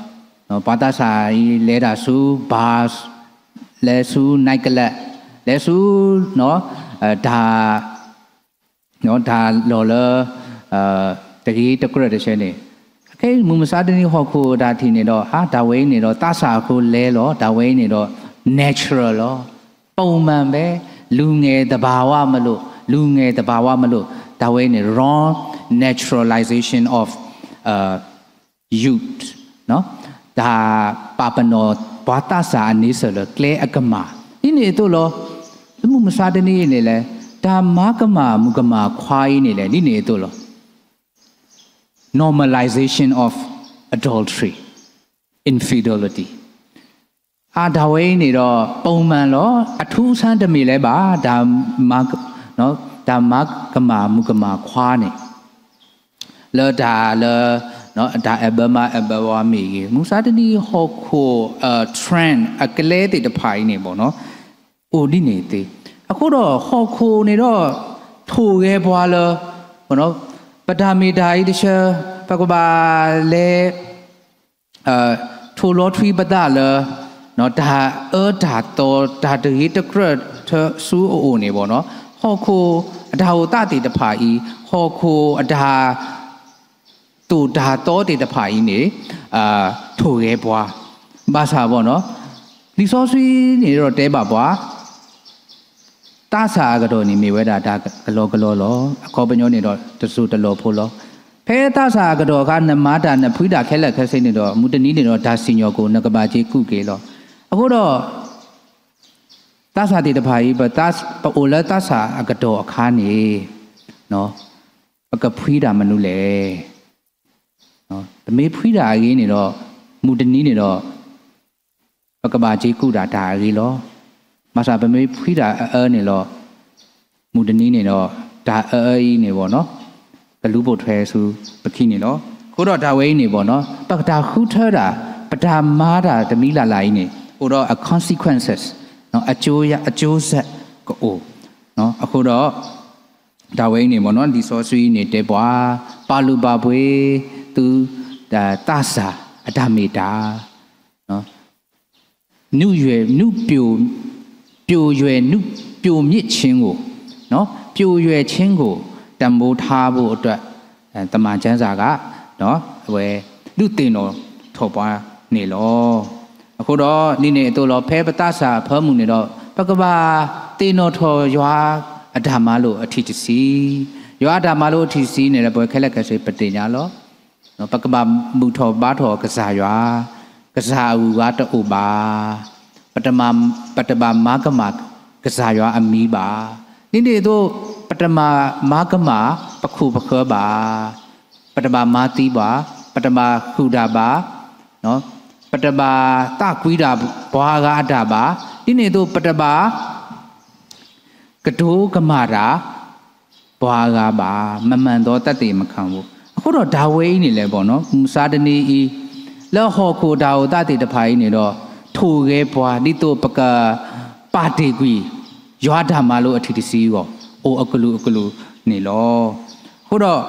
ပှၤသးစၢ်အံၤလဲၤတၢ်ဆူ bars, လဲၤဆူ night club, လဲၤဆူ တၢ် တၢ်လီၢ်လၢ တဂ့ၤတကြၢးတဆၢန့ၣ်, အခဲအံၤမုၢ်မဆါတနံၤဟီၣ်ခိၣ်တၢ်ထံၣ်န့ၣ်ဒီး ဟါ, တၢ်ဝဲအံၤန့ၣ်ဒီး သးစၢ်အဃိလဲၤလီၤ, တၢ်ဝဲအံၤန့ၣ်ဒီး natural လီၤ, ပုံမှန်ပဲ, လူငယ်သဘာဝမလို့, လူငယ်သဘာဝမလို့, တၢ်ဝဲအံၤန့ၣ် wrong naturalization of youth, တၢ်ပာ်ပနီၣ်ပှၤသးစၢ်အန့ဆၢၣ်လၢကျဲအကမၣ်, ဒ်န့ၣ်အသိးလီၤ. လၢမုၢ်မဆါတနံၤအံၤန့ၣ်လဲၣ်, တၢ်မၤကမၣ်မုၣ်ကမၣ်ခွါအံၤန့ၣ်လဲၣ်, ဒ်န့ၣ်အသိးလီၤ. normalization of adultery, infidelity. အတၢ်ဝဲအံၤန့ၣ်ဒီး ပုံမှန်လီၤ, အထူးအဆန်းတမ့ၢ်လၢၤဘၣ်, တၢ်မၤကမၣ်မုၣ်ကမၣ်ခွါန့ၣ် လၢတၢ်လၢ တၢ်အဲၣ်ဘၢမါအဲၣ်ဘၢဝါမ့ၢ်ဂ့ၤ, မုၢ်မဆါတနံၤဟီၣ်ခိၣ် trend အကျဲသ့ၣ်တဖၣ်အံၤန့ၣ်ဘၣ်နီၤ, အိၣ်ဒ်န့ၣ်သ့. အဃိဒီးဟီၣ်ခိၣ်န့ၣ်ဒီး ထိၣ်ဂဲၤပှၤလၢ ပတၢ်မ့ၢ်တၢ်အံၤတဆၢ ပကဘၣ်လဲၤ ထိၣ်လီၤထွံပသးလၢ တၢ်အၢတၢ်သီ တၢ်တဂ့ၤတကြၢးထၢဆူအအိၣ်န့ၣ်ဘၣ်နီၤ, ဟီၣ်ခိၣ်အတၢ်အိၣ်သးသ့ၣ်တဖၣ်အံၤ, ဟီၣ်ခိၣ်အတၢ် သိၣ်တၢ်သီသ့ၣ်တဖၣ်အံၤန့ၣ် ထိၣ်ဂဲၤပှၤ, ဘၣ်ဆၣ်ဘၣ်နီၤ, လံာ်စီဆှံန့ၣ်ဒီးတဲဘၣ်ပှၤ သးစၢ်အကတီၢ်န့ၣ် မ့ၢ်ဝဲဒၣ်တၢ်ကလီကလီလီၤ. အခီပညီန့ၣ်ဒီး တစိၢ်တလီၢ်ဖိလီၤ. ဖဲသးစၢ်အကတီၢ်အခါ နမၤတၢ်နဖှံတၢ်ခဲလၢာ်ခဲဆ့န့ၣ်ဒီး မုၢ်တနံၤန့ၣ်ဒီး တၢ်စံၣ်ညီၣ်ကအိၣ် နကဘၣ်က့ၤကူးက့ၤလီၤ. အဃိဒီး သးစၢ်သ့ၣ်တဖၣ်အံၤ ပအိၣ်လၢသးစၢ်အကတီၢ်အခါန့ၣ် ပကဖှံတၢ်မနုၤလဲၣ်. ပမ့ၢ်ဖှံတၢ်အဂ့ၤန့ၣ်ဒီး မုၢ်တနံၤန့ၣ်ဒီး ပကဘၣ်က့ၤကူးတၢ်တၢ်အဂ့ၤလီၤ. ဘၣ်ဆၣ်ပမ့ၢ်ဖှံတၢ်အအၢန့ၣ်လီၤ, မုၢ်တနံၤန့ၣ်ဒီး တၢ်အအၢအံၤန့ၣ်ဘၣ်နီၤ, ကလူၤပိာ်ထွဲဆူပခံန့ၣ်လီၤ. အဃိဒီးတၢ်ဝဲအံၤန့ၣ်ဘၣ်နီၤ, ပကတၢ်ဃုထၢတၢ်, ပတၢ်မၤတၢ်တမံၤလၢ်လၢ်အံၤန့ၣ် အိၣ်ဒီးအ consequences, အကျိုးဆက်ကအိၣ်. အဃိဒီး တၢ်ဝဲအံၤန့ၣ်ဘၣ်နီၤ, လံာ်စီဆှံအံၤန့ၣ်တဲပှၤ, ပာ်လုၢ်ပာ်ပှ့ၤသု သးစၢ်အတၢ်မ့ၢ်တၢ် နုပျို်, နုပျို်ယွဲၢ်, နုပျို်မြစ်ချင်းကို, ပျို်ယွဲၢ်ချင်းကို တန်ဖိုးထားဖို့အတွက် သမ္မာကျမ်းစာက အဝဲ ဒုးသ့ၣ်နီၣ်ထီၣ်ပှၤန့ၣ်လီၤ. အဃိဒီး ဒ်န့ၣ်အသိးလီၤ, ဖဲပသးစၢ်အဖၢမုၢ်န့ၣ်ဒီး ပကဘၣ်သ့ၣ်နီၣ်ထီၣ်ယွၤအတၢ်မၤလိာ်အထံၣ်တဆံ, ယွၤအတၢ်မၤလိာ်အထံၣ်တဆံန့ၣ်ဒီး ပဝဲခဲလၢာ်ခဲဆ့ပသ့ၣ်ညါလီၤ. ပကဘၣ်ဘူၣ်ထီၣ်ဘါထီၣ်ကစၢ်ယွၤ, ကစၢ်အဂုၤအဂၤတအိၣ်ဘၣ်, ပတမၤ, ပတဘၣ်မၤကမၣ်ကစၢ်ယွၤအမံၤဘၣ်. ဒ်န့ၣ်အသိး ပတမၤ, မၤကမၣ်ပခိၣ်ပဃၢၤဘၣ်, ပတဘၣ်မၤသံဘၣ်, ပတဘၣ်ဃုာ်တၢ်ဘၣ်, ပတဘၣ်သးကွံတၢ်ပှၤအဂၤအတၢ်ဘၣ်, ဒ်န့ၣ်အသိး ပတဘၣ် ကတိၤကမၣ်တၢ် ပှၤအဂၤဘၣ်, မမှန်သောသက်သေမခံဘိ. အဃိဒီးတၢ်ဝဲအံၤန့ၣ်လဲၣ်ဘၣ်နီၤ, မုၢ်မဆါတနံၤအံၤ, လၢဟီၣ်ခိၣ်တၢ်အိၣ်သးသ့ၣ်တဖၣ်အံၤန့ၣ်ဒီး, ထိၣ်ဂဲၤပှၤဒ်သိးပက ပာ်တ့ၢ်ကွံာ် ယွၤတၢ်မၤလိအထံၣ်တဆံအဂီၢ်, အိၣ်အကလုာ်ကလုာ်န့ၣ်လီၤ. အဃိဒီး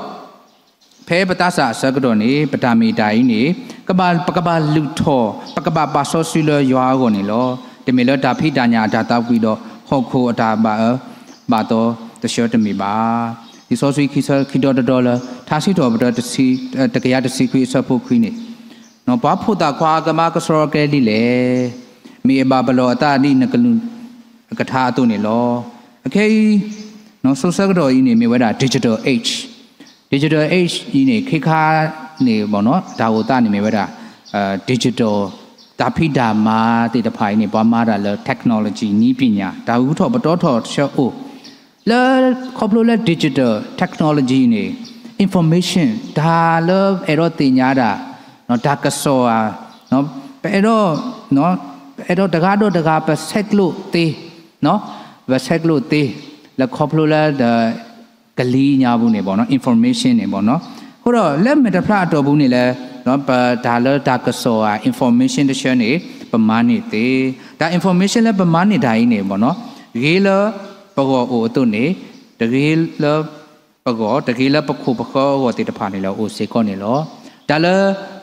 ဖဲပသးစၢ်အဆၢကတီၢ်န့ၣ် ပတၢ်မ့ၢ်တၢ်အံၤန့ၣ်, ကဘၣ်, ပကဘၣ်လုၢ်ထီၣ်, ပကဘၣ်ပာ်စီဆှံလၢယွၤအဂီၢ်န့ၣ်လီၤ. တမ့ၢ်လၢတၢ်ဖံးတၢ်ညၣ်အတၢ်သးကွံဒီး ဟီၣ်ခိၣ်အတၢ်ဘၣ်အၢဘၣ်သီတဆှၢတမ့ၢ်ဘၣ်. လံာ်စီဆှံခံဆၢခံတီၤတတီၤလၢ ထါစံးထီၣ်ပတြၢၤ တကယၤတဆံခွံအဆၢဖိခွံန့ၣ်, ပှၤဖိသၣ်ခွါကမၤကဆှီကဲဒ်လဲၣ်. မ့ၢ်အဘၣ်ပလီၢ်အသးဒ်နကလုၢ်ကထါအသိးန့ၣ်လီၤ. အခဲအံၤ စိၤဆၢကတီၢ်အံၤန့ၣ် မ့ၢ်ဝဲဒၣ် digital age, digital age အံၤန့ၣ် ခဲခါန့ၣ်ဘၣ်နီၤ, တၢ်အိၣ်သးန့ၣ်မ့ၢ်ဝဲဒၣ် digital, တၢ်ဖံးတၢ်မၤသ့ၣ်တဖၣ်အံၤန့ၣ် ပှၤမၤတၢ်လၢ technology နည်းပညာ, တၢ်ဂုၤထီၣ်ပတီၤထီၣ်ဆၢအိၣ် လၢခီဖျိလၢ digital technology န့ၣ် information တၢ်လၢအဲၣ်ဒိးသ့ၣ်ညါတၢ်, တၢ်ကစီၣ်ဧါ, ပအဲၣ်ဒိး, ပအဲၣ်ဒိးတဂၤဒီးတဂၤ ပဆဲးကျိးသ့, ပဆဲးကျိးသ့, လၢခီဖျိလၢဒီး ကလံၤညါပူၤန့ၣ်ဘၣ်နီၤ, information န့ၣ်ဘၣ်နီၤ. အဃိဒီးလၢမဲာ်တဖျါအတီၢ်ပူၤန့ၣ်လဲၣ်, ပတၢ်လၢတၢ်ကစီၣ်ဧါ information တဆှၢန့ၣ် ပမၤန့ၢ်သ့, တၢ် information လၢပမၤန့ၢ်တၢ်အံၤန့ၣ်ဘၣ်နီၤ, ဂ့ၤလၢပဂီၢ်အိၣ်အသိးန့ၣ်, တဂ့ၤလၢပဂီၢ်, တဂ့ၤလၢပခိၣ်ပဃၢၤအဂီၢ်သ့ၣ်တဖၣ်န့ၣ်လီၤ, အိၣ်စ့ၢ်ကီးန့ၣ်လီၤ. တၢ်လၢ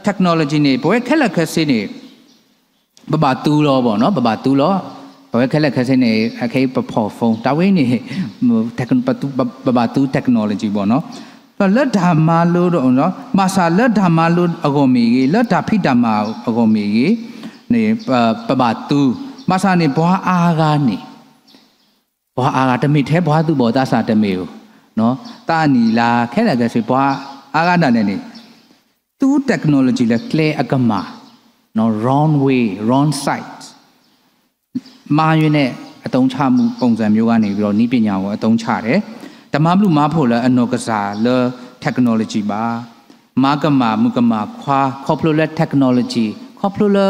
technology န့ၣ် ပဝဲခဲလၢာ်ခဲဆ့န့ၣ် ပဘၣ်သူလီၤဘၣ်နီၤ, ပဘၣ်သူလီၤ. ပဝဲခဲလၢာ်ခဲဆ့န့ၣ် အခဲအံၤပဖီၣ် phone တၢ်ဝဲန့ၣ် ပဘၣ်သူ technology ဘၣ်နီၤ. ဒီးလၢတၢ်မၤလိဒီး, ဘၣ်ဆၣ်လၢတၢ်မၤလိအဂီၢ်မ့ၢ်ဂ့ၤ, လၢတၢ်ဖံးတၢ်မၤအဂီၢ်မ့ၢ်ဂ့ၤ, ပဘၣ်သူ, ဘၣ်ဆၣ်န့ၣ် ပှၤအါဂၤန့ၣ် ပှၤအါဂၤ တမ့ၢ်ထဲပှၤသူၣ်ဘီၣ်သးစၢ်တမ့ၢ်ဧိၤ, သးနံၣ်လါခဲလၢာ်ခဲဆ့ ပှၤအါဂၤဒၣ်လဲာ်န့ၣ် သူ technology လၢကျဲအကမၣ်, wrong way, wrong side, မှားယွင်းတဲ့ အသုံးချမှုပုံစံမျိုးကနေပြီးတော့ နည်းပညာကို အသုံးချတယ်. တမၤဘျုးမၤဖှိၣ်လၢအနီၢ်ကစၢ်လၢ technology ဘၣ်. မၤကမၣ်မုၣ်ကမၣ်ခွါ ခီဖျိလၢ technology, ခီဖျိလၢ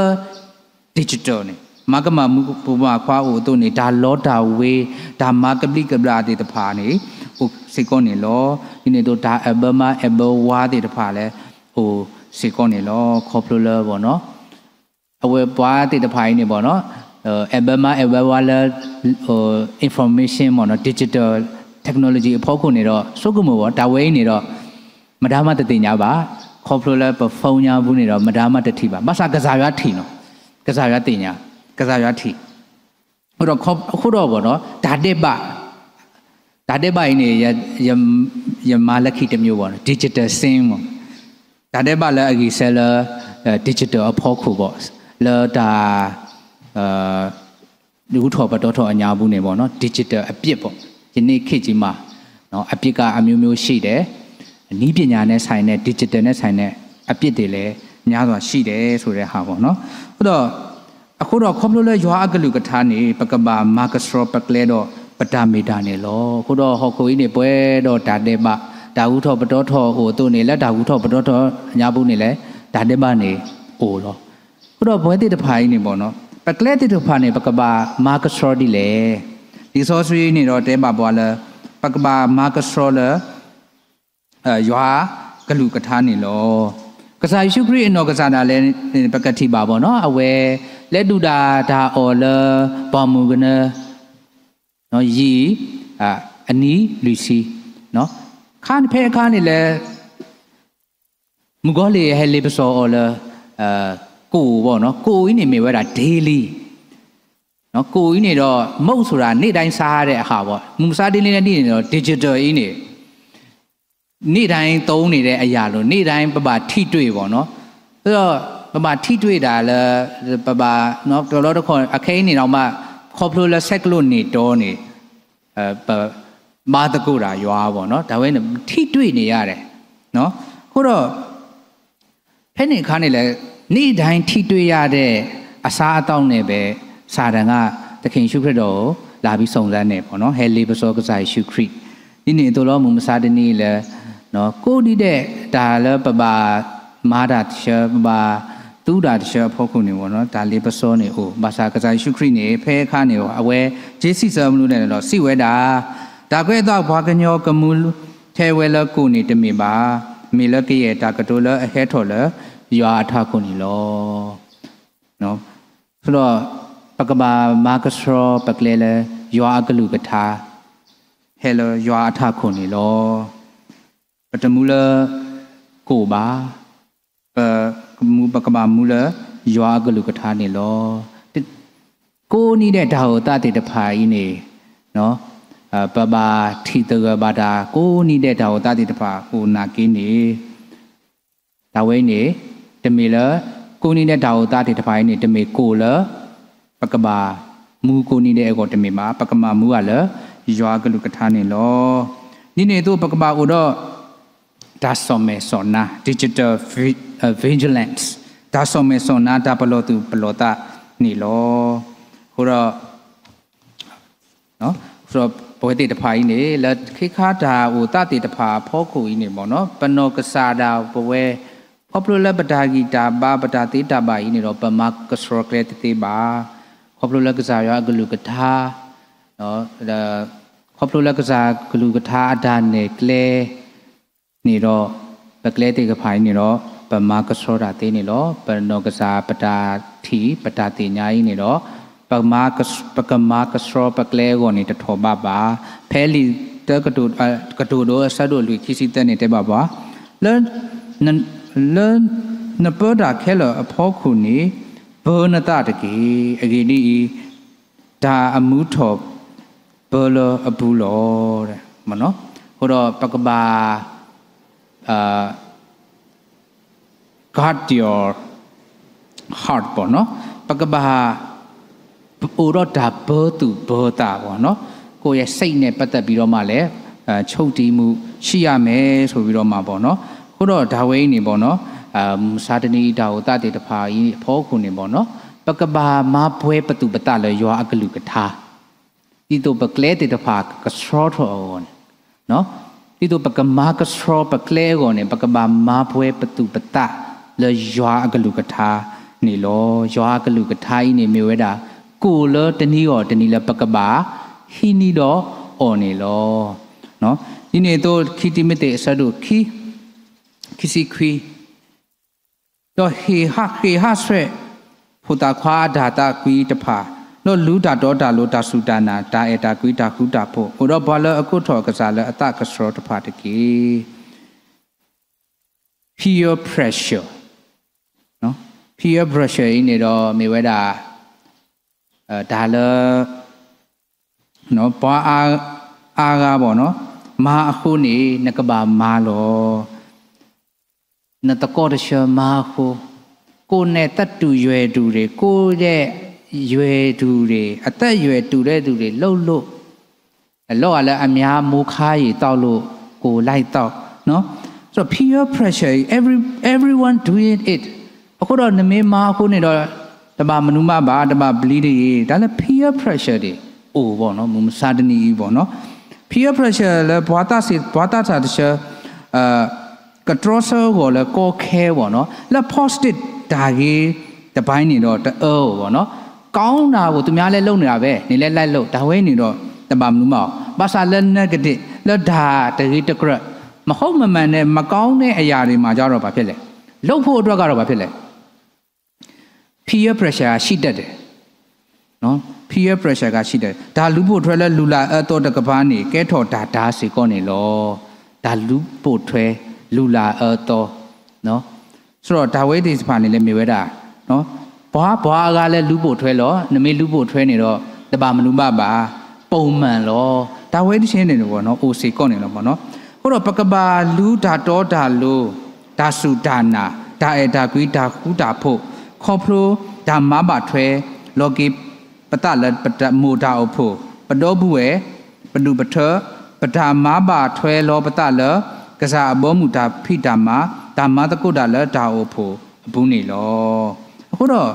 digital န့ၣ် မၤကမၣ်မုၣ်ကမၣ်ခွါအိၣ်အသိးန့ၣ် တၢ်လီတၢ်ဝ့ၤ တၢ်မၤကဘျံးကဘျၣ်သ့ၣ်တဖၣ်န့ၣ် အိၣ်စ့ၢ်ကီးန့ၣ်လီၤ. ဒ်န့ၣ်အသိး တၢ်အဲၣ်ဘၢမါအဲၣ်ဘၢဝၤသ့ၣ်တဖၣ်လၢ အိၣ်စ့ၢ်ကီးန့ၣ်လီၤ. ခီဖျိလၢဘၣ်နီၤ အဝဲပှၤသ့ၣ်တဖၣ်အံၤန့ၣ်ဘၣ်နီၤ အဲၣ်ဘၢမါအဲၣ်ဘၢဝၤလၢ information ဘၣ်နီၤ digital technology အဖီခိၣ်န့ၣ်ဒီး ဆိကမိၣ်ဘၣ် တၢ်ဝဲအံၤန့ၣ်ဒီး မတၤမးတသ့ၣ်ညါဘၣ်. ခီဖျိလၢပ phone ညါပူၤန့ၣ်ဒီး မတၤမးတထံၣ်ဘၣ်. ဘၣ်ဆၣ်ကစၢ်ယွၤထံၣ်နီၤ ကစၢ်ယွၤသ့ၣ်ညါ ကစၢ်ယွၤထံၣ် အဃိဒီးဘၣ်နီၤ တၢ်ဒဲးဘး တၢ်ဒဲးဘးအံၤန့ၣ် ယမၤလၢခံတမျိုးဘၣ်နီၤ digital sin မး တၢ်ဒဲးဘးလၢအဂံၢ်စဲလၢ digital အဖီခိၣ်ဘၣ် လၢတၢ် ဂုၤထီၣ်ပတီၢ်ထီၣ်အညါပူၤန့ၣ်ဘၣ်နီၤ digital အပြစ်ပေါ့ ယနေ့ခေတ်ကြီးမှာ အပြစ်က အမျိုးမျိုးရှိတယ် နည်းပညာနဲ့ဆိုင်တဲ့ digital နဲ့ဆိုင်တဲ့အပြစ်တွေလည်းများစွာရှိတယ်ဆိုတဲ့ဟာပေါ့နော် အဃိဒီး အဃိဒီးခီဖျိလၢယွၤအကလုၢ်ကထါန့ၣ် ပကဘၣ်မၤကဆှီပကျဲဒီးပတၢ်မ့ၢ်တၢ်န့ၣ်လီၤ. အဃိဒီးဟီၣ်ခိၣ်အံၤန့ၣ် ပှဲၤဒီးတၢ်ဒဲးဘး တၢ်ဂုၤထီၣ်ပတီၢ်ထီၣ်အိၣ်အသိးန့ၣ် လၢတၢ်ဂုၤထီၣ်ပတီၢ်ထီၣ်ညါပူၤန့ၣ်လဲၣ် တၢ်ဒဲးဘးန့ၣ်အိၣ်လီၤ. အဃိဒီးပဝဲသ့ၣ်တဖၣ်အံၤန့ၣ်ဘၣ်နီၤ ပကျဲသ့ၣ်တဖၣ်န့ၣ် ပကဘၣ်မၤကဆှီဒ်လဲၣ်. လံာ်စီဆှံန့ၣ်ဒီးတဲဘၣ်ပှၤလၢ ပကဘၣ်မၤကဆှီလၢ ယွၤကလုၢ်ကထါန့ၣ်လီၤ. ကစၢ်ယ့ၣ်ၡူးခရံာ်အနီၢ်ကစၢ်ဒၣ်လဲာ်န့ၣ် ပကထံၣ်ဘၣ်ဘၣ်နီၤ အဝဲ လဲၤဒုၣ်ဒၣ်တၢ်အီၣ်လၢ ပှၢ်မုၢ်ကနၢ ယံာ် အနံၣ်လွံၢ်ဆံ ခါဖဲအခါန့ၣ်လဲၣ် မုၣ်ကီၤလံၢ်ဟဲလ့ပစီအီၤလၢ ကိၣ်ဘၣ်နီၤ ကိၣ်အံၤန့ၣ်မ့ၢ်ဝဲဒၣ် daily ကိၣ်အံၤန့ၣ်ဒီး မုန့်ဆိုတာ နေ့တိုင်းစားရတဲ့ အဟာပေါ့ မုၢ်မဆါ daily န့ၣ်ဒ်န့ၣ်ဒီး digital အံၤန့ၣ် နေ့တိုင်းသုံးနေတဲ့အရာလို့ နေ့တိုင်း ပဘၣ်ထိတွေ့ပေါ့နော် ဒီးပဘၣ်ထိတွေ့တာလၢ ပဘၣ် တဘျီတခီၣ် အခဲအံၤန့ၣ်ဒီးမး ခီဖျိလၢဆဲးကျိးန့ၢ်တီန့ၣ် ပဘါသကိးတၢ်ယွၤပေါ့နော် တၢ်ဝဲန့ၣ် ထိတွေ့နေရတယ် အဃိဒီး ဖဲန့ၣ်အခါန့ၣ်လဲၣ်, နေ့တိုင်းထိတွေ့ရတဲ့ အစားအသောက်နဲ့ပဲ စာတန်က သခင်ယေရှုခရစ်တော်ကို လာပြီးစုံစမ်းတယ်ပေါ့နော်. ဟဲလ့ပစီကစၢ်ယ့ၣ်ရှူးခရစ်. ဒ်န့ၣ်အသိးလီၤ မုၢ်မဆါတနံၤလၢ ကိးဒံးဒဲး တၢ်လၢပဘၣ်မၤတၢ်တဆၢ ပဘၣ်သူတၢ်တဆၢအဖီခိၣ်န့ၣ်ပေါ့နော်, တၢ်လ့ပစီန့ၣ်အိၣ်. ဘၣ်ဆၣ်ကစၢ်ယ့ၣ်ရှူးခရစ်န့ၣ် ဖဲအခါန့ၣ် အဝဲ က့စံးဆၢမနုၤလဲၣ်ဒီး စံးဝဲဒၣ်, တၢ်ကွဲးအသးပှၤကညီကမူ ထဲဝဲလၢကိၣ်န့ၣ်တမ့ၢ်ဘၣ်, မ့ၢ်လၢကယဲၢ်တၢ်ကတိၤလၢအဟဲထီၣ်လၢ ယွၤအထးခိၣ်န့ၣ်လီၤ. ဒီး ပကဘၣ်မၤကဆှီပကျဲလၢ ယွၤအကလုၢ်ကထါ ဟဲလၢယွၤအထးခိၣ်န့ၣ်လီၤ. ပတမူလၢ ကိၣ်ဘၣ်, ပ ပကဘၣ်မူလၢ ယွၤအကလုၢ်ကထါန့ၣ်လီၤ. ကိးနံၤဒဲးတၢ်အိၣ်သးသ့ၣ်တဖၣ်အံၤန့ၣ် ပဘၣ်ထံၣ်သဂၢၢ်ဘၣ်တၢ် ကိးနံၤဒဲးတၢ်အိၣ်သးသ့ၣ်တဖၣ်အိၣ်နာ်က့န့ၣ် တၢ်ဝဲအံၤန့ၣ် တမ့ၢ်လၢ ကိးနံၤဒဲးတၢ်အိၣ်သးသ့ၣ်တဖၣ်အံၤန့ၣ် တမ့ၢ်ကိၣ်လၢ ပကဘၣ်မူကိးနံၤဒဲးအဂီၢ်တမ့ၢ်ဘၣ်, ပကဘၣ်မူဘၣ်လၢ ယွၤအကလုၢ်ကထါန့ၣ်လီၤ. ဒ်န့ၣ်အသိး ပကဘၣ်အိၣ်ဒီး တၢ်စီၣ်မဲာ်စီၣ်နါ digital vi- အ vigilance တၢ်စီၣ်မဲာ်စီၣ်နါ တၢ်ပလီၢ်သူၣ်ပလီၢ်သးန့ၣ်လီၤ. အဃိဒီး ပဝဲသ့ၣ်တဖၣ်အံၤန့ၣ် လၢခ့ခါတၢ်အိၣ်သးသ့ၣ်တဖၣ်အဖီခိၣ်အံၤန့ၣ်မ့ၢ်နီၤ ပနီၢ်ကစၢ်ဒၣ်ပဝဲ ခီဖျိလၢပတၢ်ဂံၢ်တၢ်ဘါ ပတၢ်သ့တၢ်ဘၣ်အံၤန့ၣ်ဒီး ပမၤကဆှီကျဲတသ့ဘၣ်. ခီဖျိလၢကစၢ်ယွၤအကလုၢ်ကထါ ခီဖျိလၢကစၢ်ကလုၢ်ကထါအတၢ်နဲၣ်ကျဲ န့ၣ်ဒီး ပကျဲသ့ၣ်တဖၣ်အံၤန့ၣ်ဒီး ပမၤကဆှီတၢ်သ့န့ၣ်လီၤ. ပနီၢ်ကစၢ်ပတၢ်ထံၣ် ပတၢ်သ့ၣ်ညါအံၤန့ၣ်ဒီး ပကမၤကဆှီပကျဲအဂီၢ်န့ၣ် တထီၣ်ဘးဘၣ်. ဖဲလံာ်တၢကတိၤဒိအဆၢဒိၣ်လွံၢ်ခံဆံသၢန့ၣ်တဲဘၣ်ပှၤ လၢ လၢ နပၢတၢ်ခဲလၢာ်အဖီခိၣ်န့ၣ် ပၢနသးတက့ၢ်. အဂ့ၢ်ဒ်အံၤ, တၢ်အမူထီၣ်ပၢလၢအပူၤလီၤ. အဃိဒီးပကဘၣ် guard your heart ပေါ့နော်. ပကဘၣ် အိၣ်ဒီးတၢ်ပၢသူၣ်ပၢသးပေါ့နော်. ကိုယ့်ရဲ့စိတ်နဲ့ပတ်သက်ပြီးတော့မှလည်း ချုပ်တည်မှုရှိရမယ်ဆိုပြီးတော့မှပေါ့နော်. အဃိဒီးတၢ်ဝဲအံၤန့ၣ်ပေါ့နော် မုၢ်မဆါတနံၤအံၤတၢ်အိၣ်သးသ့ၣ်တဖၣ်အံၤအဖီခိၣ်န့ၣ်ပေါ့နော် ပကဘၣ်မၤပှဲၤပသူၣ်ပသးလၢယွၤအကလုၢ်ကထါ ဒ်သိးပကျဲသ့ၣ်တဖၣ်ကဆှီထီၣ်အဂီၢ်န့ၣ် ဒ်သိးပကမၤကဆှီပကျဲအဂီၢ်န့ၣ် ပကဘၣ်မၤပှဲၤပသူၣ်ပသးလၢယွၤအကလုၢ်ကထါန့ၣ်လီၤ. ယွၤအကလုၢ်ကထါအံၤန့ၣ်မ့ၢ်ဝဲဒၣ် ကိၣ်လၢတနံၤဂီၢ်တနံၤလၢပကဘၣ်ဟံးန့ၢ်ဒီးအီၤန့ၣ်လီၤ. ဒ်န့ၣ်အသိး ခံတံၤမသ့း အဆၢဒိၣ်ခံ ခံဆံခွံ ဒီးဟ့ၣ်ဟး ဃ့ၢ်ဟးဆှဲး ဖိသၣ်ခွါအတၢ်သးကွံတဖၣ်, ဒီးလူၤတၢ်တီတၢ်လိၤ တၢ်စူၢ်တၢ်နာ် တၢ်အဲၣ်တၢ်ကွံ တၢ်ဃူတၢ်ဖိး, အိၣ်ဒီးပှၤလၢအကိးထီၣ်အကစၢ်လၢအသးကဆှီတဖၣ်တက့ၢ်. Peer pressure, peer pressure အံၤန့ၣ်ဒီးမ့ၢ်ဝဲဒၣ် တၢ်လၢ ပှၤအါဂၤဘၣ်နီၤ မၤအဃိန့ၣ် နကဘၣ်မၤလီၤ. နသကိးတဆၢမၤအဃိ, ကိုယ်နဲ့သတ္တုရွယ်တူတွေ, ကိုယ့်ရဲ့ရွယ်တူတွေ, အသက်ရွယ်တူတဲ့သူတွေလုပ်လို့, အလုပ်ကလည်းအများမိုးခါရေသောက်လို့, ကိုယ်လိုက်သောက်နော်. ဆိုတော့ peer pressure every everyone doing it. အဃိဒီးနမ့ၢ်မၤအဃိန့ၣ်ဒီး တဘၣ်မနုၤမးဘၣ်, တဘၣ်ပျံၤတဂ့ၤ. တၢ်လၢ peer pressure န့ၣ် အိၣ်ဘၣ်နီၤ, မုၢ်မဆါတနံၤအံၤဘၣ်နီၤ. Peer pressure လၢပှၤသးစ့ၢ် ပှၤသးစၢ်တဆၢ ကတြီဆၢအဂီၢ်လၢကီခဲဘၣ်နီၤ, လၢ positive တၢ်ဂ့ၤတပိုင်းန့ၣ်ဒီးတအၢဘၣ်နီၤ. ကောင်းတာကို သူများလည်းလုပ်နေတာပဲ, နလဲၤလိုက်လုပ်, တၢ်ဝဲန့ၣ်ဒီး တဘၣ်မနုၤမးအီၤ. ဘၣ်ဆၣ်လၢ negative လၢတၢ်တဂ့ၤတကြၢး မဟုတ်မမှန်တဲ့ မကောင်းတဲ့အရာတွေမှာကျတော့ဘာဖြစ်လဲ, လုပ်ဖို့အတွက်ကတော့ဘာဖြစ်လဲ, peer pressure ကရှိတတ်တယ်. peer pressure ကရှိတတ်တယ်. တၢ်လူၤပိာ်ထွဲလၢလူၤလၤအၢသီတကပၤန့ၣ် ကဲထီၣ်တၢ်တၤစ့ၢ်ကီးန့ၣ်လီၤ. တၢ်လူၤပိာ်ထွဲ လူၤလၤအၢသီ ဆိုတော့ တၢ်ဝဲသ့ၣ်တဖၣ်န့ၣ်လၢမ့ၢ်ဝဲဒၣ် ပှၤ ပှၤအါဂၤလၢလူၤပိာ်ထွဲလီၤ. နမ့ၢ်လူၤပိာ်ထွဲန့ၣ်ဒီး တဘၣ်မနုၤဘၣ်ဘၣ်, ပုံမှန်လီၤ. တၢ်ဝဲတဆဲန့ၣ် အိၣ်စ့ၢ်ကီးန့ၣ်လီၤ. အဃိဒီးပကဘၣ်လူၤတၢ်တီတၢ်လိၤ, တၢ်စူၢ်တၢ်နာ်, တၢ်အဲၣ်တၢ်ကွံ, တၢ်ဃူတၢ်ဖိး, ခီဖျိတၢ်မၤဘၣ်ထွဲ လီၤက့ၤပသးလၢပမိၢ်တၢ်အိၣ်ဖှိၣ်, ပဒီပုၢ်ဝဲၢ်, ပဒူၣ်ပထၢ, ပတၢ်မၤဘၣ်ထွဲလီၤပသးလၢ ကစၢ်အဘီအမုၢ်တၢ်ဖံးတၢ်မၤ တၢ်မၤသကိးတၢ်လၢတၢ်အိၣ်ဖှိၣ်အပူၤန့ၣ်လီၤ. အဃိဒီး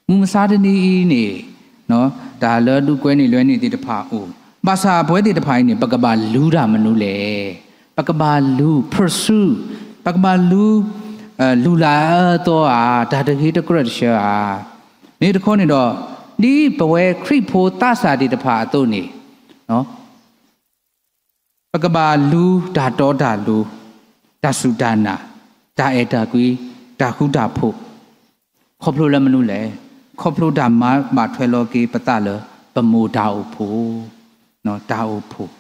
မုၢ်မဆါတနံၤအံၤန့ၣ် တၢ်လၢဒုးကွဲန့ၢ်လွဲန့ၢ်သ့ၣ်တဖၣ်အိၣ်, ဘၣ်ဆၣ်ပဝဲသ့ၣ်တဖၣ်အံၤန့ၣ် ပကဘၣ်လူၤတၢ်မနုၤလဲၣ်. ပကဘၣ်လူၤ pursue, ပကဘၣ်လူၤ လူၤလၢအအၢအသီဧါ, တၢ်တဂ့ၤတကြၢးတဆၢဧါ. မ့ၢ်တခီန့ၣ်ဒီး ဒ်ပဝဲခရံာ်ဖိသးစၢ်သ့ၣ်တဖၣ်အသိးန့ၣ် ပကဘၣ်လူၤတၢ်တီတၢ်လိၤ, တၢ်စူၢ်တၢ်နာ်, တၢ်အဲၣ်တၢ်ကွံ, တၢ်ဃူတၢ်ဖိး, ခီဖျိလၢမနုၤလဲၣ်. ခီဖျိတၢ်မၤဘၣ်ထွဲလီၤက့ၤပသးလၢပမိၢ်တၢ်အိၣ်ဖှိၣ်, တၢ်အိၣ်ဖှိၣ်,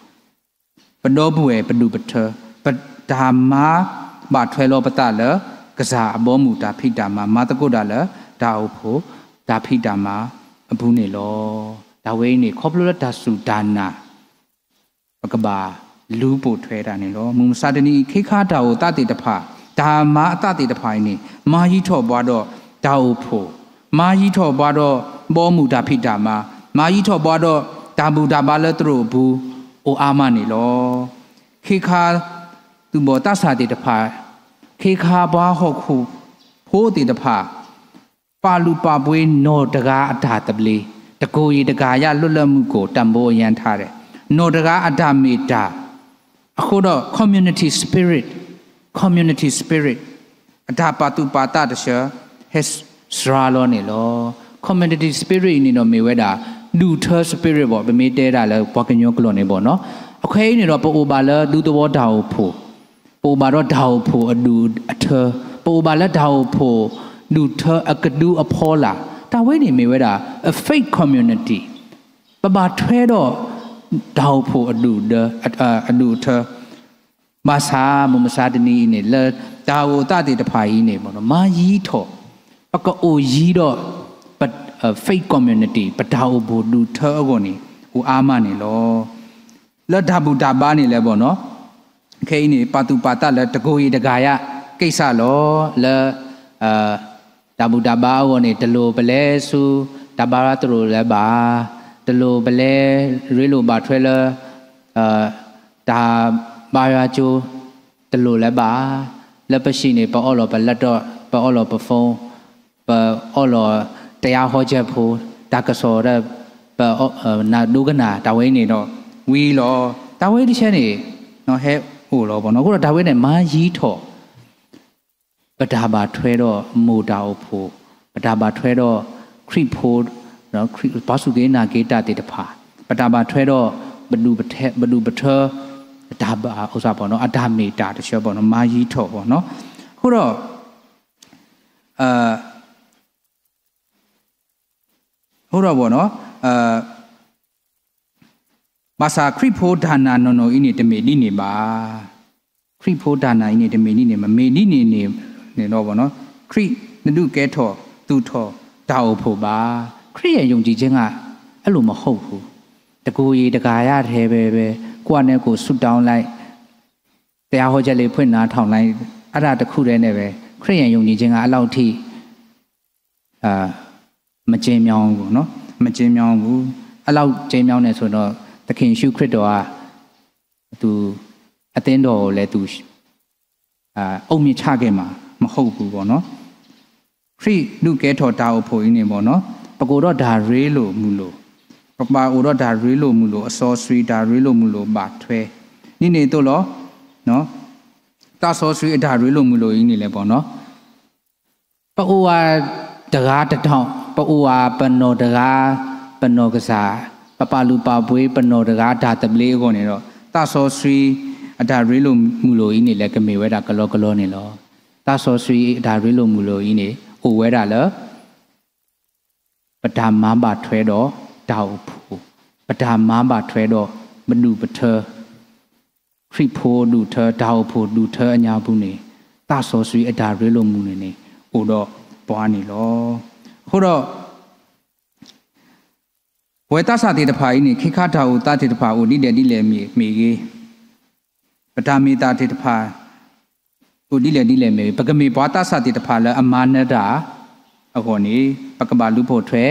ပဒီပုၢ်ဝဲၢ်ပဒူၣ်ပထၢ, ပတၢ်မၤဘၣ်ထွဲလီၤပသးလၢ ကစၢ်အဘီအမုၢ်တၢ်ဖံးတၢ်မၤ, မၤသကိးတၢ်လၢတၢ်အိၣ်ဖှိၣ်တၢ်ဖံးတၢ်မၤအပူၤန့ၣ်လီၤ. တၢ်ဝဲအံၤန့ၣ် ခီဖျိလၢတၢ်စူၢ်တၢ်နာ် ပကဘၣ်လူၤပိာ်ထွဲတၢ်န့ၣ်လီၤ. မုၢ်မဆါတနံၤအံၤ ခ့ခါတၢ်အိၣ်သးသ့ၣ်တဖၣ်, တၢ်မၤအသးသ့ၣ်တဖၣ်အံၤန့ၣ် မၤယံၤထီၣ်ပှၤဒီးတၢ်အိၣ်ဖှိၣ်, မၤယံၤထီၣ်ပှၤဒီးဘီမုၢ်တၢ်ဖံးတၢ်မၤ, မၤယံၤထီၣ်ပှၤဒီးတၢ်ဘူၣ်တၢ်ဘါလၢသရိာ်အပူၤ အိၣ်အါမးန့ၣ်လီၤ. ခ့ခါသူၣ်ဘီၣ်သးစၢ်သ့ၣ်တဖၣ်, ခ့ခါပှၤဟီၣ်ခိၣ်ဖိသ့ၣ်တဖၣ် ပာ်လုၢ်ပာ်ပှ့ၤနီၢ်တဂၤအတၢ်သဘျ့, တကိးယံာ်တကယၤ လွတ်လပ်မှုကို တန်ဖိုးအရမ်းထားတယ်, နီၢ်တဂၤအတၢ်မ့ၢ်တၢ်, အဃိဒီး community spirit, community spirit အတၢ်ပာ်သူၣ်ပာ်သးတဆၢ ဟဲစှၤလီၤန့ၣ်လီၤ. community spirit အံၤန့ၣ်ဒီးမ့ၢ်ဝဲဒၣ် ဒူၣ်ထၢ spirit ဘၣ်, ပမ့ၢ်တဲဒၣ်လၢပှၤကညီကျိာ်န့ၣ်ဘၣ်နီၤ. အခဲအံၤန့ၣ်ဒီး ပအိၣ်ဘၣ်လၢဒူသဝီတၢ်အိၣ်ဖှိၣ် ပအိၣ်ဘၣ်ဒီးတၢ်အိၣ်ဖှိၣ်အဒူၣ်အထၢ, ပအိၣ်ဘၣ်လၢတၢ်အိၣ်ဖှိၣ်ဒူၣ်ထၢအကဒုအဖီလာ်, တၢ်ဝဲန့ၣ်မ့ၢ်ဝဲဒၣ် a faith community, ပဘၣ်ထွဲဒီးတၢ်အိၣ်ဖှိၣ်အဒူၣ်အထၢ, ဘၣ်ဆၣ်မုၢ်မဆါတနံၤအံၤန့ၣ် လၢတၢ်အိၣ်သးသ့ၣ်တဖၣ်အံၤန့ၣ် မၤယံၤထီၣ်, ပကအိၣ်ယံၤဒီး ပ faith community ပတၢ်အိၣ်ဖှိၣ်ဒူၣ်ထၢအဂီၢ်န့ၣ် အိၣ်အါမးန့ၣ်လီၤ. လၢတၢ်ဘူၣ်တၢ်ဘါန့ၣ်လဲၣ်ဘၣ်နီၤ, ခဲအံၤန့ၣ် ပာ်သူၣ်ပာ်သးလၢတကိးယံာ်တကယၤ ကိစ္စလီၤ. လၢ တၢ်ဘူၣ်တၢ်ဘါအဂီၢ်န့ၣ် တလိၣ်ပလဲၤဆူ တၢ်ဘါယွၤသရိာ်လၢၤဘၣ်, တလိၣ်ပလဲၤရ့လိာ်ဘၣ်ထွဲလၢ တၢ်ဘါယွၤကၠိ တလိၣ်လၢၤဘၣ်. လၢပဟံၣ်န့ၣ် ပအီၣ်လီၤပ laptop, ပအီၣ်လီၤပ phone, ပအီၣ်လီၤ တရားဟောချက် ဖိ, တၢ်ကစီၣ်ဒီး ပ နၢ်ဒိကနၣ် တၢ်ဝဲအံၤန့ၣ်ဒီး ဝံၤလီၤ. တၢ်ဝဲတဆၢန့ၣ် ဟဲအိၣ်လီၤဘၣ်နီၤ. အဃိဒီးတၢ်ဝဲန့ၣ် မၤယံၤထီၣ် ပတၢ်ဘၣ်ထွဲဒီးမိၢ်တၢ်အိၣ်ဖှိၣ်, ပတၢ်ဘၣ်ထွဲဒီးခရံာ်ဖိ, ပှၤစူၢ်က့ၤနာ်က့ၤတၢ်သ့ၣ်တဖၣ်, ပတၢ်ဘၣ်ထွဲဒီး ပဒူၣ်ပထၢ, အတၢ်မ့ၢ်တၢ်တဆၢဘၣ်နီၤ, အတၢ်မ့ၢ်တၢ်တဆၢဘၣ်နီၤ, မၤယံၤထီၣ်ဘၣ်နီၤ. အဃိဒီး အဃိဒီးဘၣ်နီၤ, ဘၣ်ဆၣ်ခရံာ်ဖိတၢ်နာ်နီၢ်နီၢ်အံၤန့ၣ် တမ့ၢ်ဒ်န့ၣ်ဘၣ်. ခရံာ်ဖိတၢ်နာ်အံၤန့ၣ် တမ့ၢ်ဒ်န့ၣ်ဘၣ်, မ့ၢ်ဒ်န့ၣ်န့ၣ်, န့ၣ်ဒီးဘၣ်နီၤ, ခရံာ်နဒုးကဲထီၣ်သူၣ်ထီၣ်တၢ်အိၣ်ဖှိၣ်ဘၣ်. ခရံာ်ယုံကြည်ခြင်းက အဲ့လိုမဟုတ်ဘူး, တကိးယံာ်တကယၤထဲပဲပဲ, ကိုယ့်ဟာနဲ့ကိုယ် ဆုတောင်းလိုက်, တရားဟောချက်လေး ဖွင့်နားထောင်လိုက်, အဲ့ဒါတစ်ခုတည်းနဲ့ပဲ ခရစ်ယာန်ယုံကြည်ခြင်းက အဲ့လောက်ထိ မကျဉ်းမြောင်းဘူးနော်, မကျဉ်းမြောင်းဘူး. အဲ့လောက်ကျဉ်းမြောင်းတယ်ဆိုတော့ သခင်ယေရှုခရစ်တော်က သူ အသင်းတော်ကိုလည်း သူ အုတ်မြစ်ချခဲ့မှာ မဟုတ်ဘူးပေါ့နော်. ခရံာ်ဒုးကဲထီၣ်တၢ်အိၣ်ဖှိၣ်အံၤန့ၣ်ပေါ့နော်, ပကအိၣ်ဒီးတၢ်ရ့လိာ်မုာ်လိာ်, ပကဘၣ်အိၣ်ဒီးတၢ်ရ့လိာ်မုာ်လိာ်, အစီဆှံတၢ်ရ့လိာ်မုာ်လိာ်ဘၣ်ထွဲ, ဒ်န့ၣ်အသိးလီၤ. သးစီဆှံအတၢ်ရ့လိာ်မုာ်လိာ်အံၤန့ၣ်လဲၣ်ပေါ့နော်, ပအိၣ်ဝဲတဂၤတတီၤ, ပအိၣ်ဝဲပနီၢ်တဂၤ, ပနီၢ်ကစၢ်, ပပာ်လုၢ်ပာ်ပှ့ၤပနီၢ်တဂၤအတၢ်သဘျ့အဂီၢ်န့ၣ်ဒီး သးစီဆှံအတၢ်ရ့လိာ်မုာ်လိာ်အံၤန့ၣ်လဲၣ် ကမ့ၢ်ဝဲဒၣ်ကလီကလီန့ၣ်လီၤ. သးစီဆှံအတၢ်ရ့လိာ်မုာ်လိာ်အံၤန့ၣ် အိၣ်ဝဲဒၣ်လၢ ပတၢ်မၤဘၣ်ထွဲဒီးတၢ်အိၣ်ဖှိၣ်, ပတၢ်မၤဘၣ်ထွဲဒီးပဒူၣ်ပထၢ, ခရံာ်ဖိဒူၣ်ထၢ, တၢ်အိၣ်ဖှိၣ်ဒူၣ်ထၢအညါပူၤန့ၣ်, သးစီဆှံအတၢ်ရ့လိာ်မုာ်လိာ်န့ၣ် အိၣ်ဒီးပှၤန့ၣ်လီၤ. အဃိဒီး ပဝဲသးစၢ်သ့ၣ်တဖၣ်အံၤန့ၣ် ခ့ခါတၢ်အိၣ်သးသ့ၣ်တဖၣ်အိၣ်ဒ်လဲၣ်ဒ်လဲၣ်မ့ၢ်ဂ့ၤ, ပတၢ်မ့ၢ်တၢ်သ့ၣ်တဖၣ် အိၣ်ဒ်လဲၣ်ဒ်လဲၣ်မ့ၢ်ဂ့ၤ, ပကမ့ၢ်ပှၤသးစၢ်သ့ၣ်တဖၣ်လၢအမၤနၢၤတၢ်အဂီၢ်န့ၣ် ပကဘၣ်လူၤပိာ်ထွဲ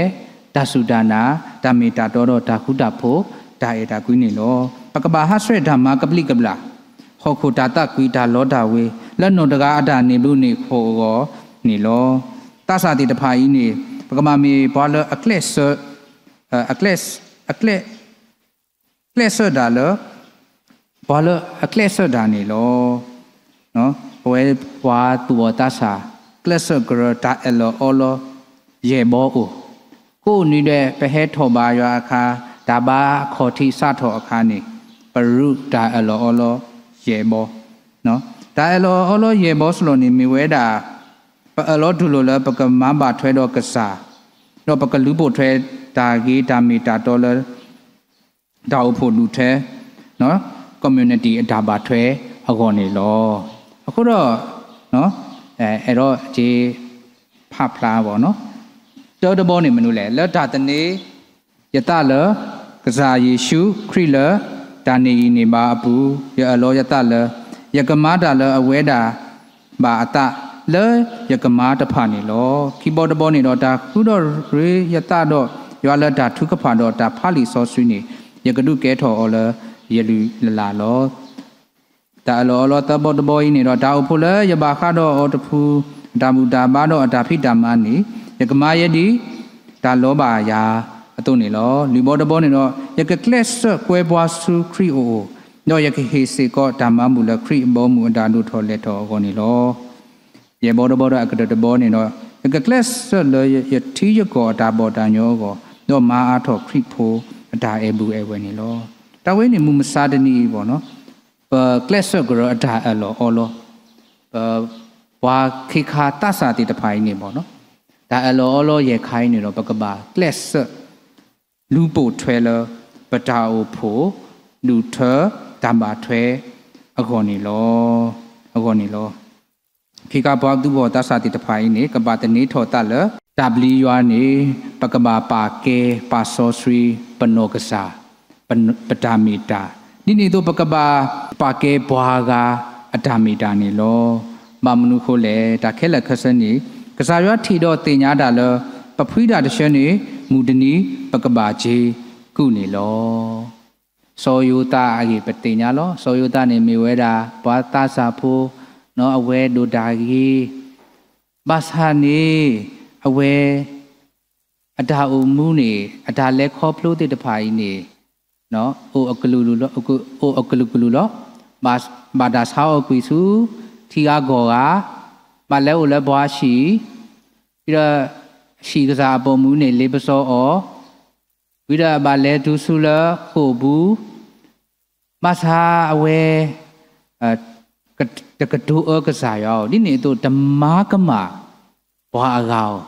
တၢ်စူၢ်တၢ်နာ်, တၢ်မ့ၢ်တၢ်တီဒီးတၢ်ဃူတၢ်ဖိး, တၢ်အဲၣ်တၢ်ကွံန့ၣ်လီၤ. ပကဘၣ်ဟးဆှဲးတၢ်မၤကဘျံးကဘျၣ်, ဟီၣ်ခိၣ်တၢ်သးကွံတၢ်လီတၢ်ဝ့ၤ လၢနီၢ်တဂၤအတၢ်န့ၢ်ဘျုးန့ၢ်ဖှိၣ်အဂီၢ်န့ၣ်လီၤ. သးစၢ်သ့ၣ်တဖၣ်အံၤန့ၣ် ပကဘၣ်မ့ၢ်ပှၤလၢအကျဲးစၢး အကျဲး အကျဲး ကျဲးစၢးတၢ်လၢ ပှၤလၢအကျဲးစၢးတၢ်န့ၣ်လီၤ. ပဝဲပှၤသူၣ်ဘီၣ်သးစၢ် ကျဲးစၢးကရၢတၢ်အၢၣ်လီၤအီလီၤ ယဲၢ်ဘီအိၣ်, ကိးနွံဒဲး ပဟဲထီၣ်ဘါယွၤအခါ တၢ်ဘါအခီၣ်ထံးစးထီၣ်အခါန့ၣ် ပရူးတၢ်အၢၣ်လီၤအီလီၤယဲၢ်ဘီ, တၢ်အၢၣ်လီၤအီလီၤယဲၢ်ဘီစလီၢ်န့ၣ် မ့ၢ်ဝဲဒၣ် ပအၢၣ်လီၤတူၢ်လိာ်လၢပကမၤဘၣ်ထွဲဒီးကစၢ်, ဒီးပကလူၤပိာ်ထွဲတၢ်ဂ့ၤတၢ်မ့ၢ်တၢ်တီလၢ တၢ်အိၣ်ဖှိၣ်ဒူၣ်ထွဲ community အတၢ်ဘၣ်ထွဲအဂီၢ်န့ၣ်လီၤ. အဃိဒီး အဲၣ်ဒိးက့ၤ ဖးဖျါဘၣ်နီၤ, တၢတဘီန့ၣ်မနုၤလဲၣ်, လၢတၢ်သန့ၤယသးလၢ ကစၢ်ယ့ၣ်ၡူးခရံာ်လၢ တၢ်န့ၢ်ဂံၢ်န့ၢ်ဘါအပူၤ ယအၢၣ်လီၤယသးလၢ ယကမၤတၢ်လၢအဝဲဒၣ် ဘၣ်အသးလၢယကမၤတဖၣ်န့ၣ်လီၤ. ခံဘီတဘီန့ၣ်ဒီး တၢ်ဃုထီၣ်ရ့ယသးဒီး ယွၤလၢတၢ်ထုကဖၣ်ဒီးတၢ်ဖးလံာ်စီဆှံန့ၣ် ယကဒုးကဲထီၣ်အီၤလၢယလုၢ်လၢ်လီၤ. တၢ်အၢၣ်လီၤအီလီၤသၢဘီတဘီအံၤန့ၣ်ဒီး တၢ်အိၣ်ဖှိၣ်လၢယဘၣ်ဃးဒီးအီၤတဖု တၢ်ဘူၣ်တၢ်ဘါဒီးအတၢ်ဖံးတၢ်မၤန့ၣ် ယကမၤယဲဒ်တၢ်လီၤဘၣ်ယၤအသိးန့ၣ်လီၤ. လွံၢ်ဘီတဘီန့ၣ်ဒီး ယကကျဲးစၢးကွဲပှၤဆူခရံာ်အအိၣ်, ဒီးယကဟ့ၣ်စ့ၢ်ကီးတၢ်မၤဘူၣ်လၢခရံာ်အဘီအမုၢ်အတၢ်ဒိၣ်ထီၣ်လဲၢ်ထီၣ်အဂီၢ်န့ၣ်လီၤ. ယဲၢ်ဘီတဘီဒီးအကတၢၢ်တဘီန့ၣ်ဒီး ယကကျဲးစၢးလၢယထံယကီၢ်အတၢ်ဘီၣ်တၢ်ညီအဂီၢ်, ဒီးမၤအါထီၣ်ခရံာ်ဖိအတၢ်အဲၣ်ဘူၣ်အဲၣ်ဝဲန့ၣ်လီၤ. တၢ်ဝဲန့ၣ်မုၢ်မဆါတနံၤအံၤဘၣ်နီၤ, ပကျဲးစၢးကရၢအတၢ်အၢၣ်လီၤအီလီၤ, ပ ပှၤခ့ခါသးစၢ်သ့ၣ်တဖၣ်အံၤန့ၣ်ဘၣ်နီၤ, တၢ်အၢၣ်လီၤအီလီၤယဲၢ်ခါအံၤန့ၣ်ဒီး ပကဘၣ်ကျဲးစၢး လူၤပိာ်ထွဲလၢ ပတၢ်အိၣ်ဖှိၣ် ဒူၣ်ထၢ တၢ်ဘၣ်ထွဲအဂီၢ်န့ၣ်လီၤ. အဂီၢ်န့ၣ်လီၤ. ခ့ခါပှၤသူၣ်ဘီၣ်သးစၢ်သ့ၣ်တဖၣ်အံၤန့ၣ် ကဘၣ်သန့ၤထီၣ်သးလၢ တၢ်ပျံၤယွၤန့ၣ် ပကဘၣ်ပာ်ကဲပာ်စီဆှံ ပနီၢ်ကစၢ် ပတၢ်မ့ၢ်တၢ်, ဒ်န့ၣ်အသိး ပကဘၣ်ပာ်ကဲပှၤဂၤအတၢ်မ့ၢ်တၢ်န့ၣ်လီၤ. ဘၣ်မနုၤအဃိလဲၣ်, တၢ်ခဲလၢာ်ခဲဆ့န့ၣ် ကစၢ်ယွၤထံၣ်ဒီးသ့ၣ်ညါတၢ်လၢ ပဖှံတၢ်တဆၢန့ၣ် မုၢ်တနံၤပကဘၣ်စ့ၤကုၢ်န့ၣ်လီၤ. စီၤယိၤသးအဂ့ၢ်ပသ့ၣ်ညါလီၤ. စီၤယိၤသးန့ၣ်မ့ၢ်ဝဲဒၣ် ပှၤသးစၢ်ဖိ, အဝဲဒိၣ်တၢ်ဂ့ၤ, ဘၣ်ဆၣ်န့ၣ် အဝဲ အတၢ်အိၣ်မူန့ၣ် အတၢ်လဲၤခီဖျိသ့ၣ်တဖၣ်အံၤန့ၣ် အိၣ်အကလုာ်ကလုာ်လီၤ, ဘၣ်တၢ်ဆါအီၣ်ကွံာ်ဆူ ထံဂၤကီၢ်ဂၤ, ဘၣ်လဲၤအိၣ်လၢပှၤဟံၣ်, ဒီးဟံၣ်ကစၢ်အပိာ်မုၣ်န့ၣ် လ့ပစီအီၤ, ဝံၤဒီးဘၣ်လဲၤတုၤဆူလၢဃိာ်ပူၤ, ဘၣ်ဆၣ်အဝဲ တကတိၤအၢကစၢ်ယွၤအီၤ, ဒ်န့ၣ်အသိး တမၤကမၣ်ပှၤအဂၤအီၤ,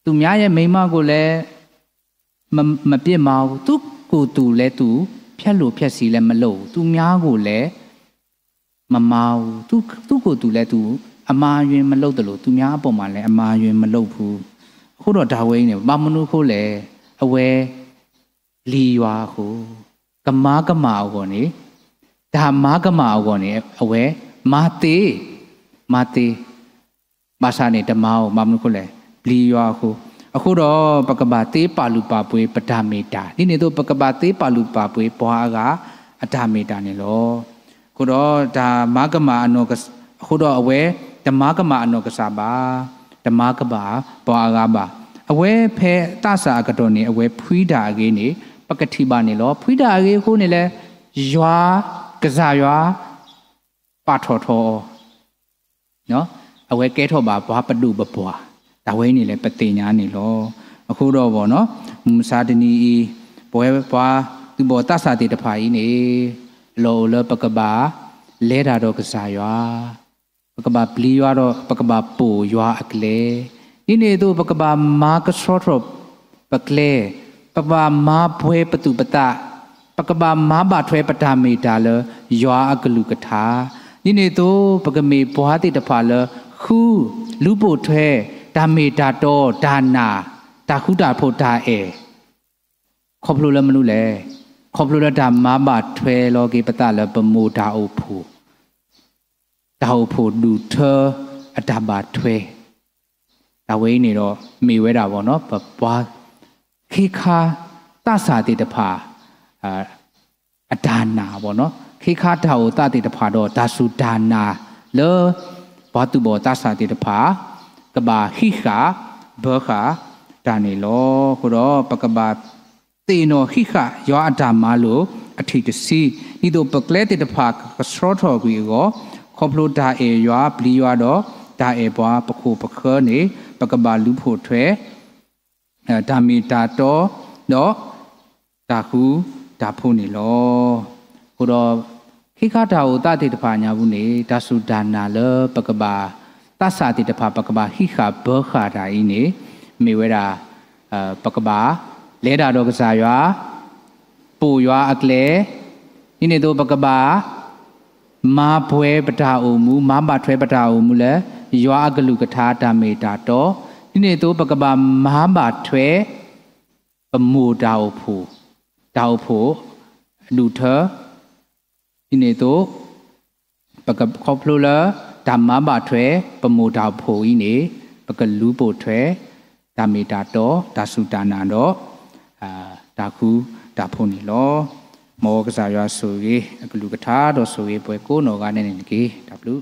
သူများရဲ့မိန်းမကိုလည်း မပစ်မါဘူး, သူ့ကိုယ်သူလည်း သူဖျက်လို့ဖျက်ဆီးလည်းမလုပ်ဘူး, သူများကိုလည်း မမါဘူး, သူ့ကိုယ်သူလည်း သူအမှားအယွင်းမလုပ်သလို သူများအပေါ်မှာလည်း အမှားအယွင်းမလုပ်ဘူး. အဃိဒီးတၢ်ဝဲအံၤန့ၣ် ဘၣ်မနုၤအဃိလဲၣ်, အဝဲ ပျံၤယွၤအဃိ, ကမၤကမၣ်အဂီၢ်န့ၣ်, တၢ်မၤကမၣ်အဂီၢ်န့ၣ် အဝဲမၤသ့, မၤသ့, ဘၣ်ဆၣ်န့ၣ် တမၤအီၤ, ဘၣ်မနုၤအဃိလဲၣ်, ပျံၤယွၤအဃိ. အဃိဒီး ပကဘၣ်သ့ပာ်လုၢ်ပာ်ပှ့ၤပတၢ်မ့ၢ်တၢ်, ဒ်န့ၣ်အသိး ပကဘၣ်သ့ပာ်လုၢ်ပာ်ပှ့ၤပှၤအဂၤအတၢ်မ့ၢ်တၢ်န့ၣ်လီၤ. အဃိဒီး တၢ်မၤကမၣ်အနီၢ်ကစၢ်, အဃိဒီးအဝဲ တမၤကမၣ်အနီၢ်ကစၢ်ဘၣ်, တမၤကမၣ်ပှၤအဂၤဘၣ်. အဝဲဖဲသးစၢ်အကတီၢ်န့ၣ် အဝဲဖှံတၢ်အဂ့ၤန့ၣ် ပကထံၣ်ဘၣ်န့ၣ်လီၤ. ဖှံတၢ်အဂ့ၤအဃိန့ၣ်လဲၣ်, ယွၤ, ကစၢ်ယွၤ ပာ်ထီၣ်ထီအီၤ, အဝဲကဲထီၣ်ဘၣ်ပှၤပဒိၣ်ပပှၢ်, တၢ်ဝဲအံၤန့ၣ်လဲၣ် ပသ့ၣ်ညါန့ၣ်လီၤ. အဃိဒီးဘၣ်နီၤ, မုၢ်မဆါတနံၤအံၤ, ပဝဲပှၤသူၣ်ဘီၣ်သးစၢ်သ့ၣ်တဖၣ်အံၤန့ၣ်, လီၢ်အိၣ်လၢပကဘၣ်လဲၤတၢ်ဒီးကစၢ်ယွၤ, ပကဘၣ်ပျံၤယွၤဒီး ပကဘၣ်ပိာ်ယွၤအကျဲ, ဒ်န့ၣ်အသိး ပကဘၣ်မၤကဆှီထီၣ်ပကျဲ, ပကဘၣ်မၤပှဲၤပသူၣ်ပသး, ပကဘၣ်မၤဘၣ်ထွဲပတၢ်မ့ၢ်တၢ်လၢယွၤအကလုၢ်ကထါ, ဒ်န့ၣ်အသိး ပကမ့ၢ်ပှၤသ့ၣ်တဖၣ်လၢ ဃုလူၤပိာ်ထွဲ တၢ်မ့ၢ်တၢ်တီ တၢ်နာ်, တၢ်ဃူတၢ်ဖိး တၢ်အဲၣ် ခီဖျိလၢမနုၤလဲၣ်, ခီဖျိလၢတၢ်မၤဘၣ်ထွဲလီၤက့ၤပသးလၢပမိၢ်တၢ်အိၣ်ဖှိၣ်, တၢ်အိၣ်ဖှိၣ်ဒူၣ်ထၢအတၢ်ဘၣ်ထွဲ, တၢ်ဝဲအံၤန့ၣ်ဒီး မ့ၢ်ဝဲဒၣ်ဘၣ်နီၤ, ပပှၤခ့ခါသးစၢ်သ့ၣ်တဖၣ် အတၢ်နာ်ဘၣ်နီၤ, ခ့ခါတၢ်အိၣ်သးသ့ၣ်တဖၣ်ဒီး တၢ်စူၢ်တၢ်နာ်လၢ ပှၤသူၣ်ဘီၣ်သးစၢ်သ့ၣ်တဖၣ် ကဘၣ်ဟံးဃာ်ဘၢဃာ်တၢ်န့ၣ်လီၤ. အဃိဒီး ပကဘၣ်သ့ၣ်နီၣ်ဟံးဃာ်ယွၤအတၢ်မၤလိာ်အထံၣ်တဆံ, ဒ်သိးပကျဲသ့ၣ်တဖၣ်ကဆှီထီၣ်ကွံာ်အဂီၢ်, ခီဖျိတၢ်အဲၣ်ယွၤပျံၤယွၤဒီး တၢ်အဲၣ်ပှၤပခိၣ်ပဃၢၤန့ၣ် ပကဘၣ်လူၤပိာ်ထွဲ တၢ်မ့ၢ်တၢ်တီ ဒီးတၢ်ဃူတၢ်ဖိးန့ၣ်လီၤ. အဃိဒီး ခ့ခါတၢ်အိၣ်သးသ့ၣ်တဖၣ်ညါပူၤန့ၣ် တၢ်စူၢ်တၢ်နာ်လၢပကဘၣ် သးစၢ်သ့ၣ်တဖၣ် ပကဘၣ်ဟံးဃာ်ဘၢဃာ်တၢ်အံၤန့ၣ် မ့ၢ်ဝဲဒၣ် ပကဘၣ်လဲၤတၢ်ဒီးကစၢ်ယွၤ, ပိာ်ယွၤအကျဲ, ဒ်န့ၣ်အသိးပကဘၣ် မၤပှဲၤပတၢ်အိၣ်မူ, မၤဘၣ်ထွဲပတၢ်အိၣ်မူလၢ ယွၤအကလုၢ်ကထါတၢ်မ့ၢ်တၢ်တီ, ဒ်န့ၣ်အသိးပကဘၣ်မၤဘၣ်ထွဲ ပမိၢ်တၢ်အိၣ်ဖှိၣ်, တၢ်အိၣ်ဖှိၣ်အဒူၣ်ထၢ, ဒ်န့ၣ်အသိး ပကခီဖျိလၢ တၢ်မၤဘၣ်ထွဲ ပမိၢ်တၢ်အိၣ်ဖှိၣ်အံၤန့ၣ် ပကလူၤပိာ်ထွဲ တၢ်မ့ၢ်တၢ်တီ, တၢ်စူၢ်တၢ်နာ်ဒီး တၢ်ဃူတၢ်ဖိးန့ၣ်လီၤ. မ်ကစၢ်ယွၤဆိၣ်ဂ့ၤအကလုၢ်ကထါဒီးဆိၣ်ဂ့ၤပှၤကိးနီၢ်ဂၤဒဲးန့ၣ်တက့ၢ်. တၢ်ဘျုး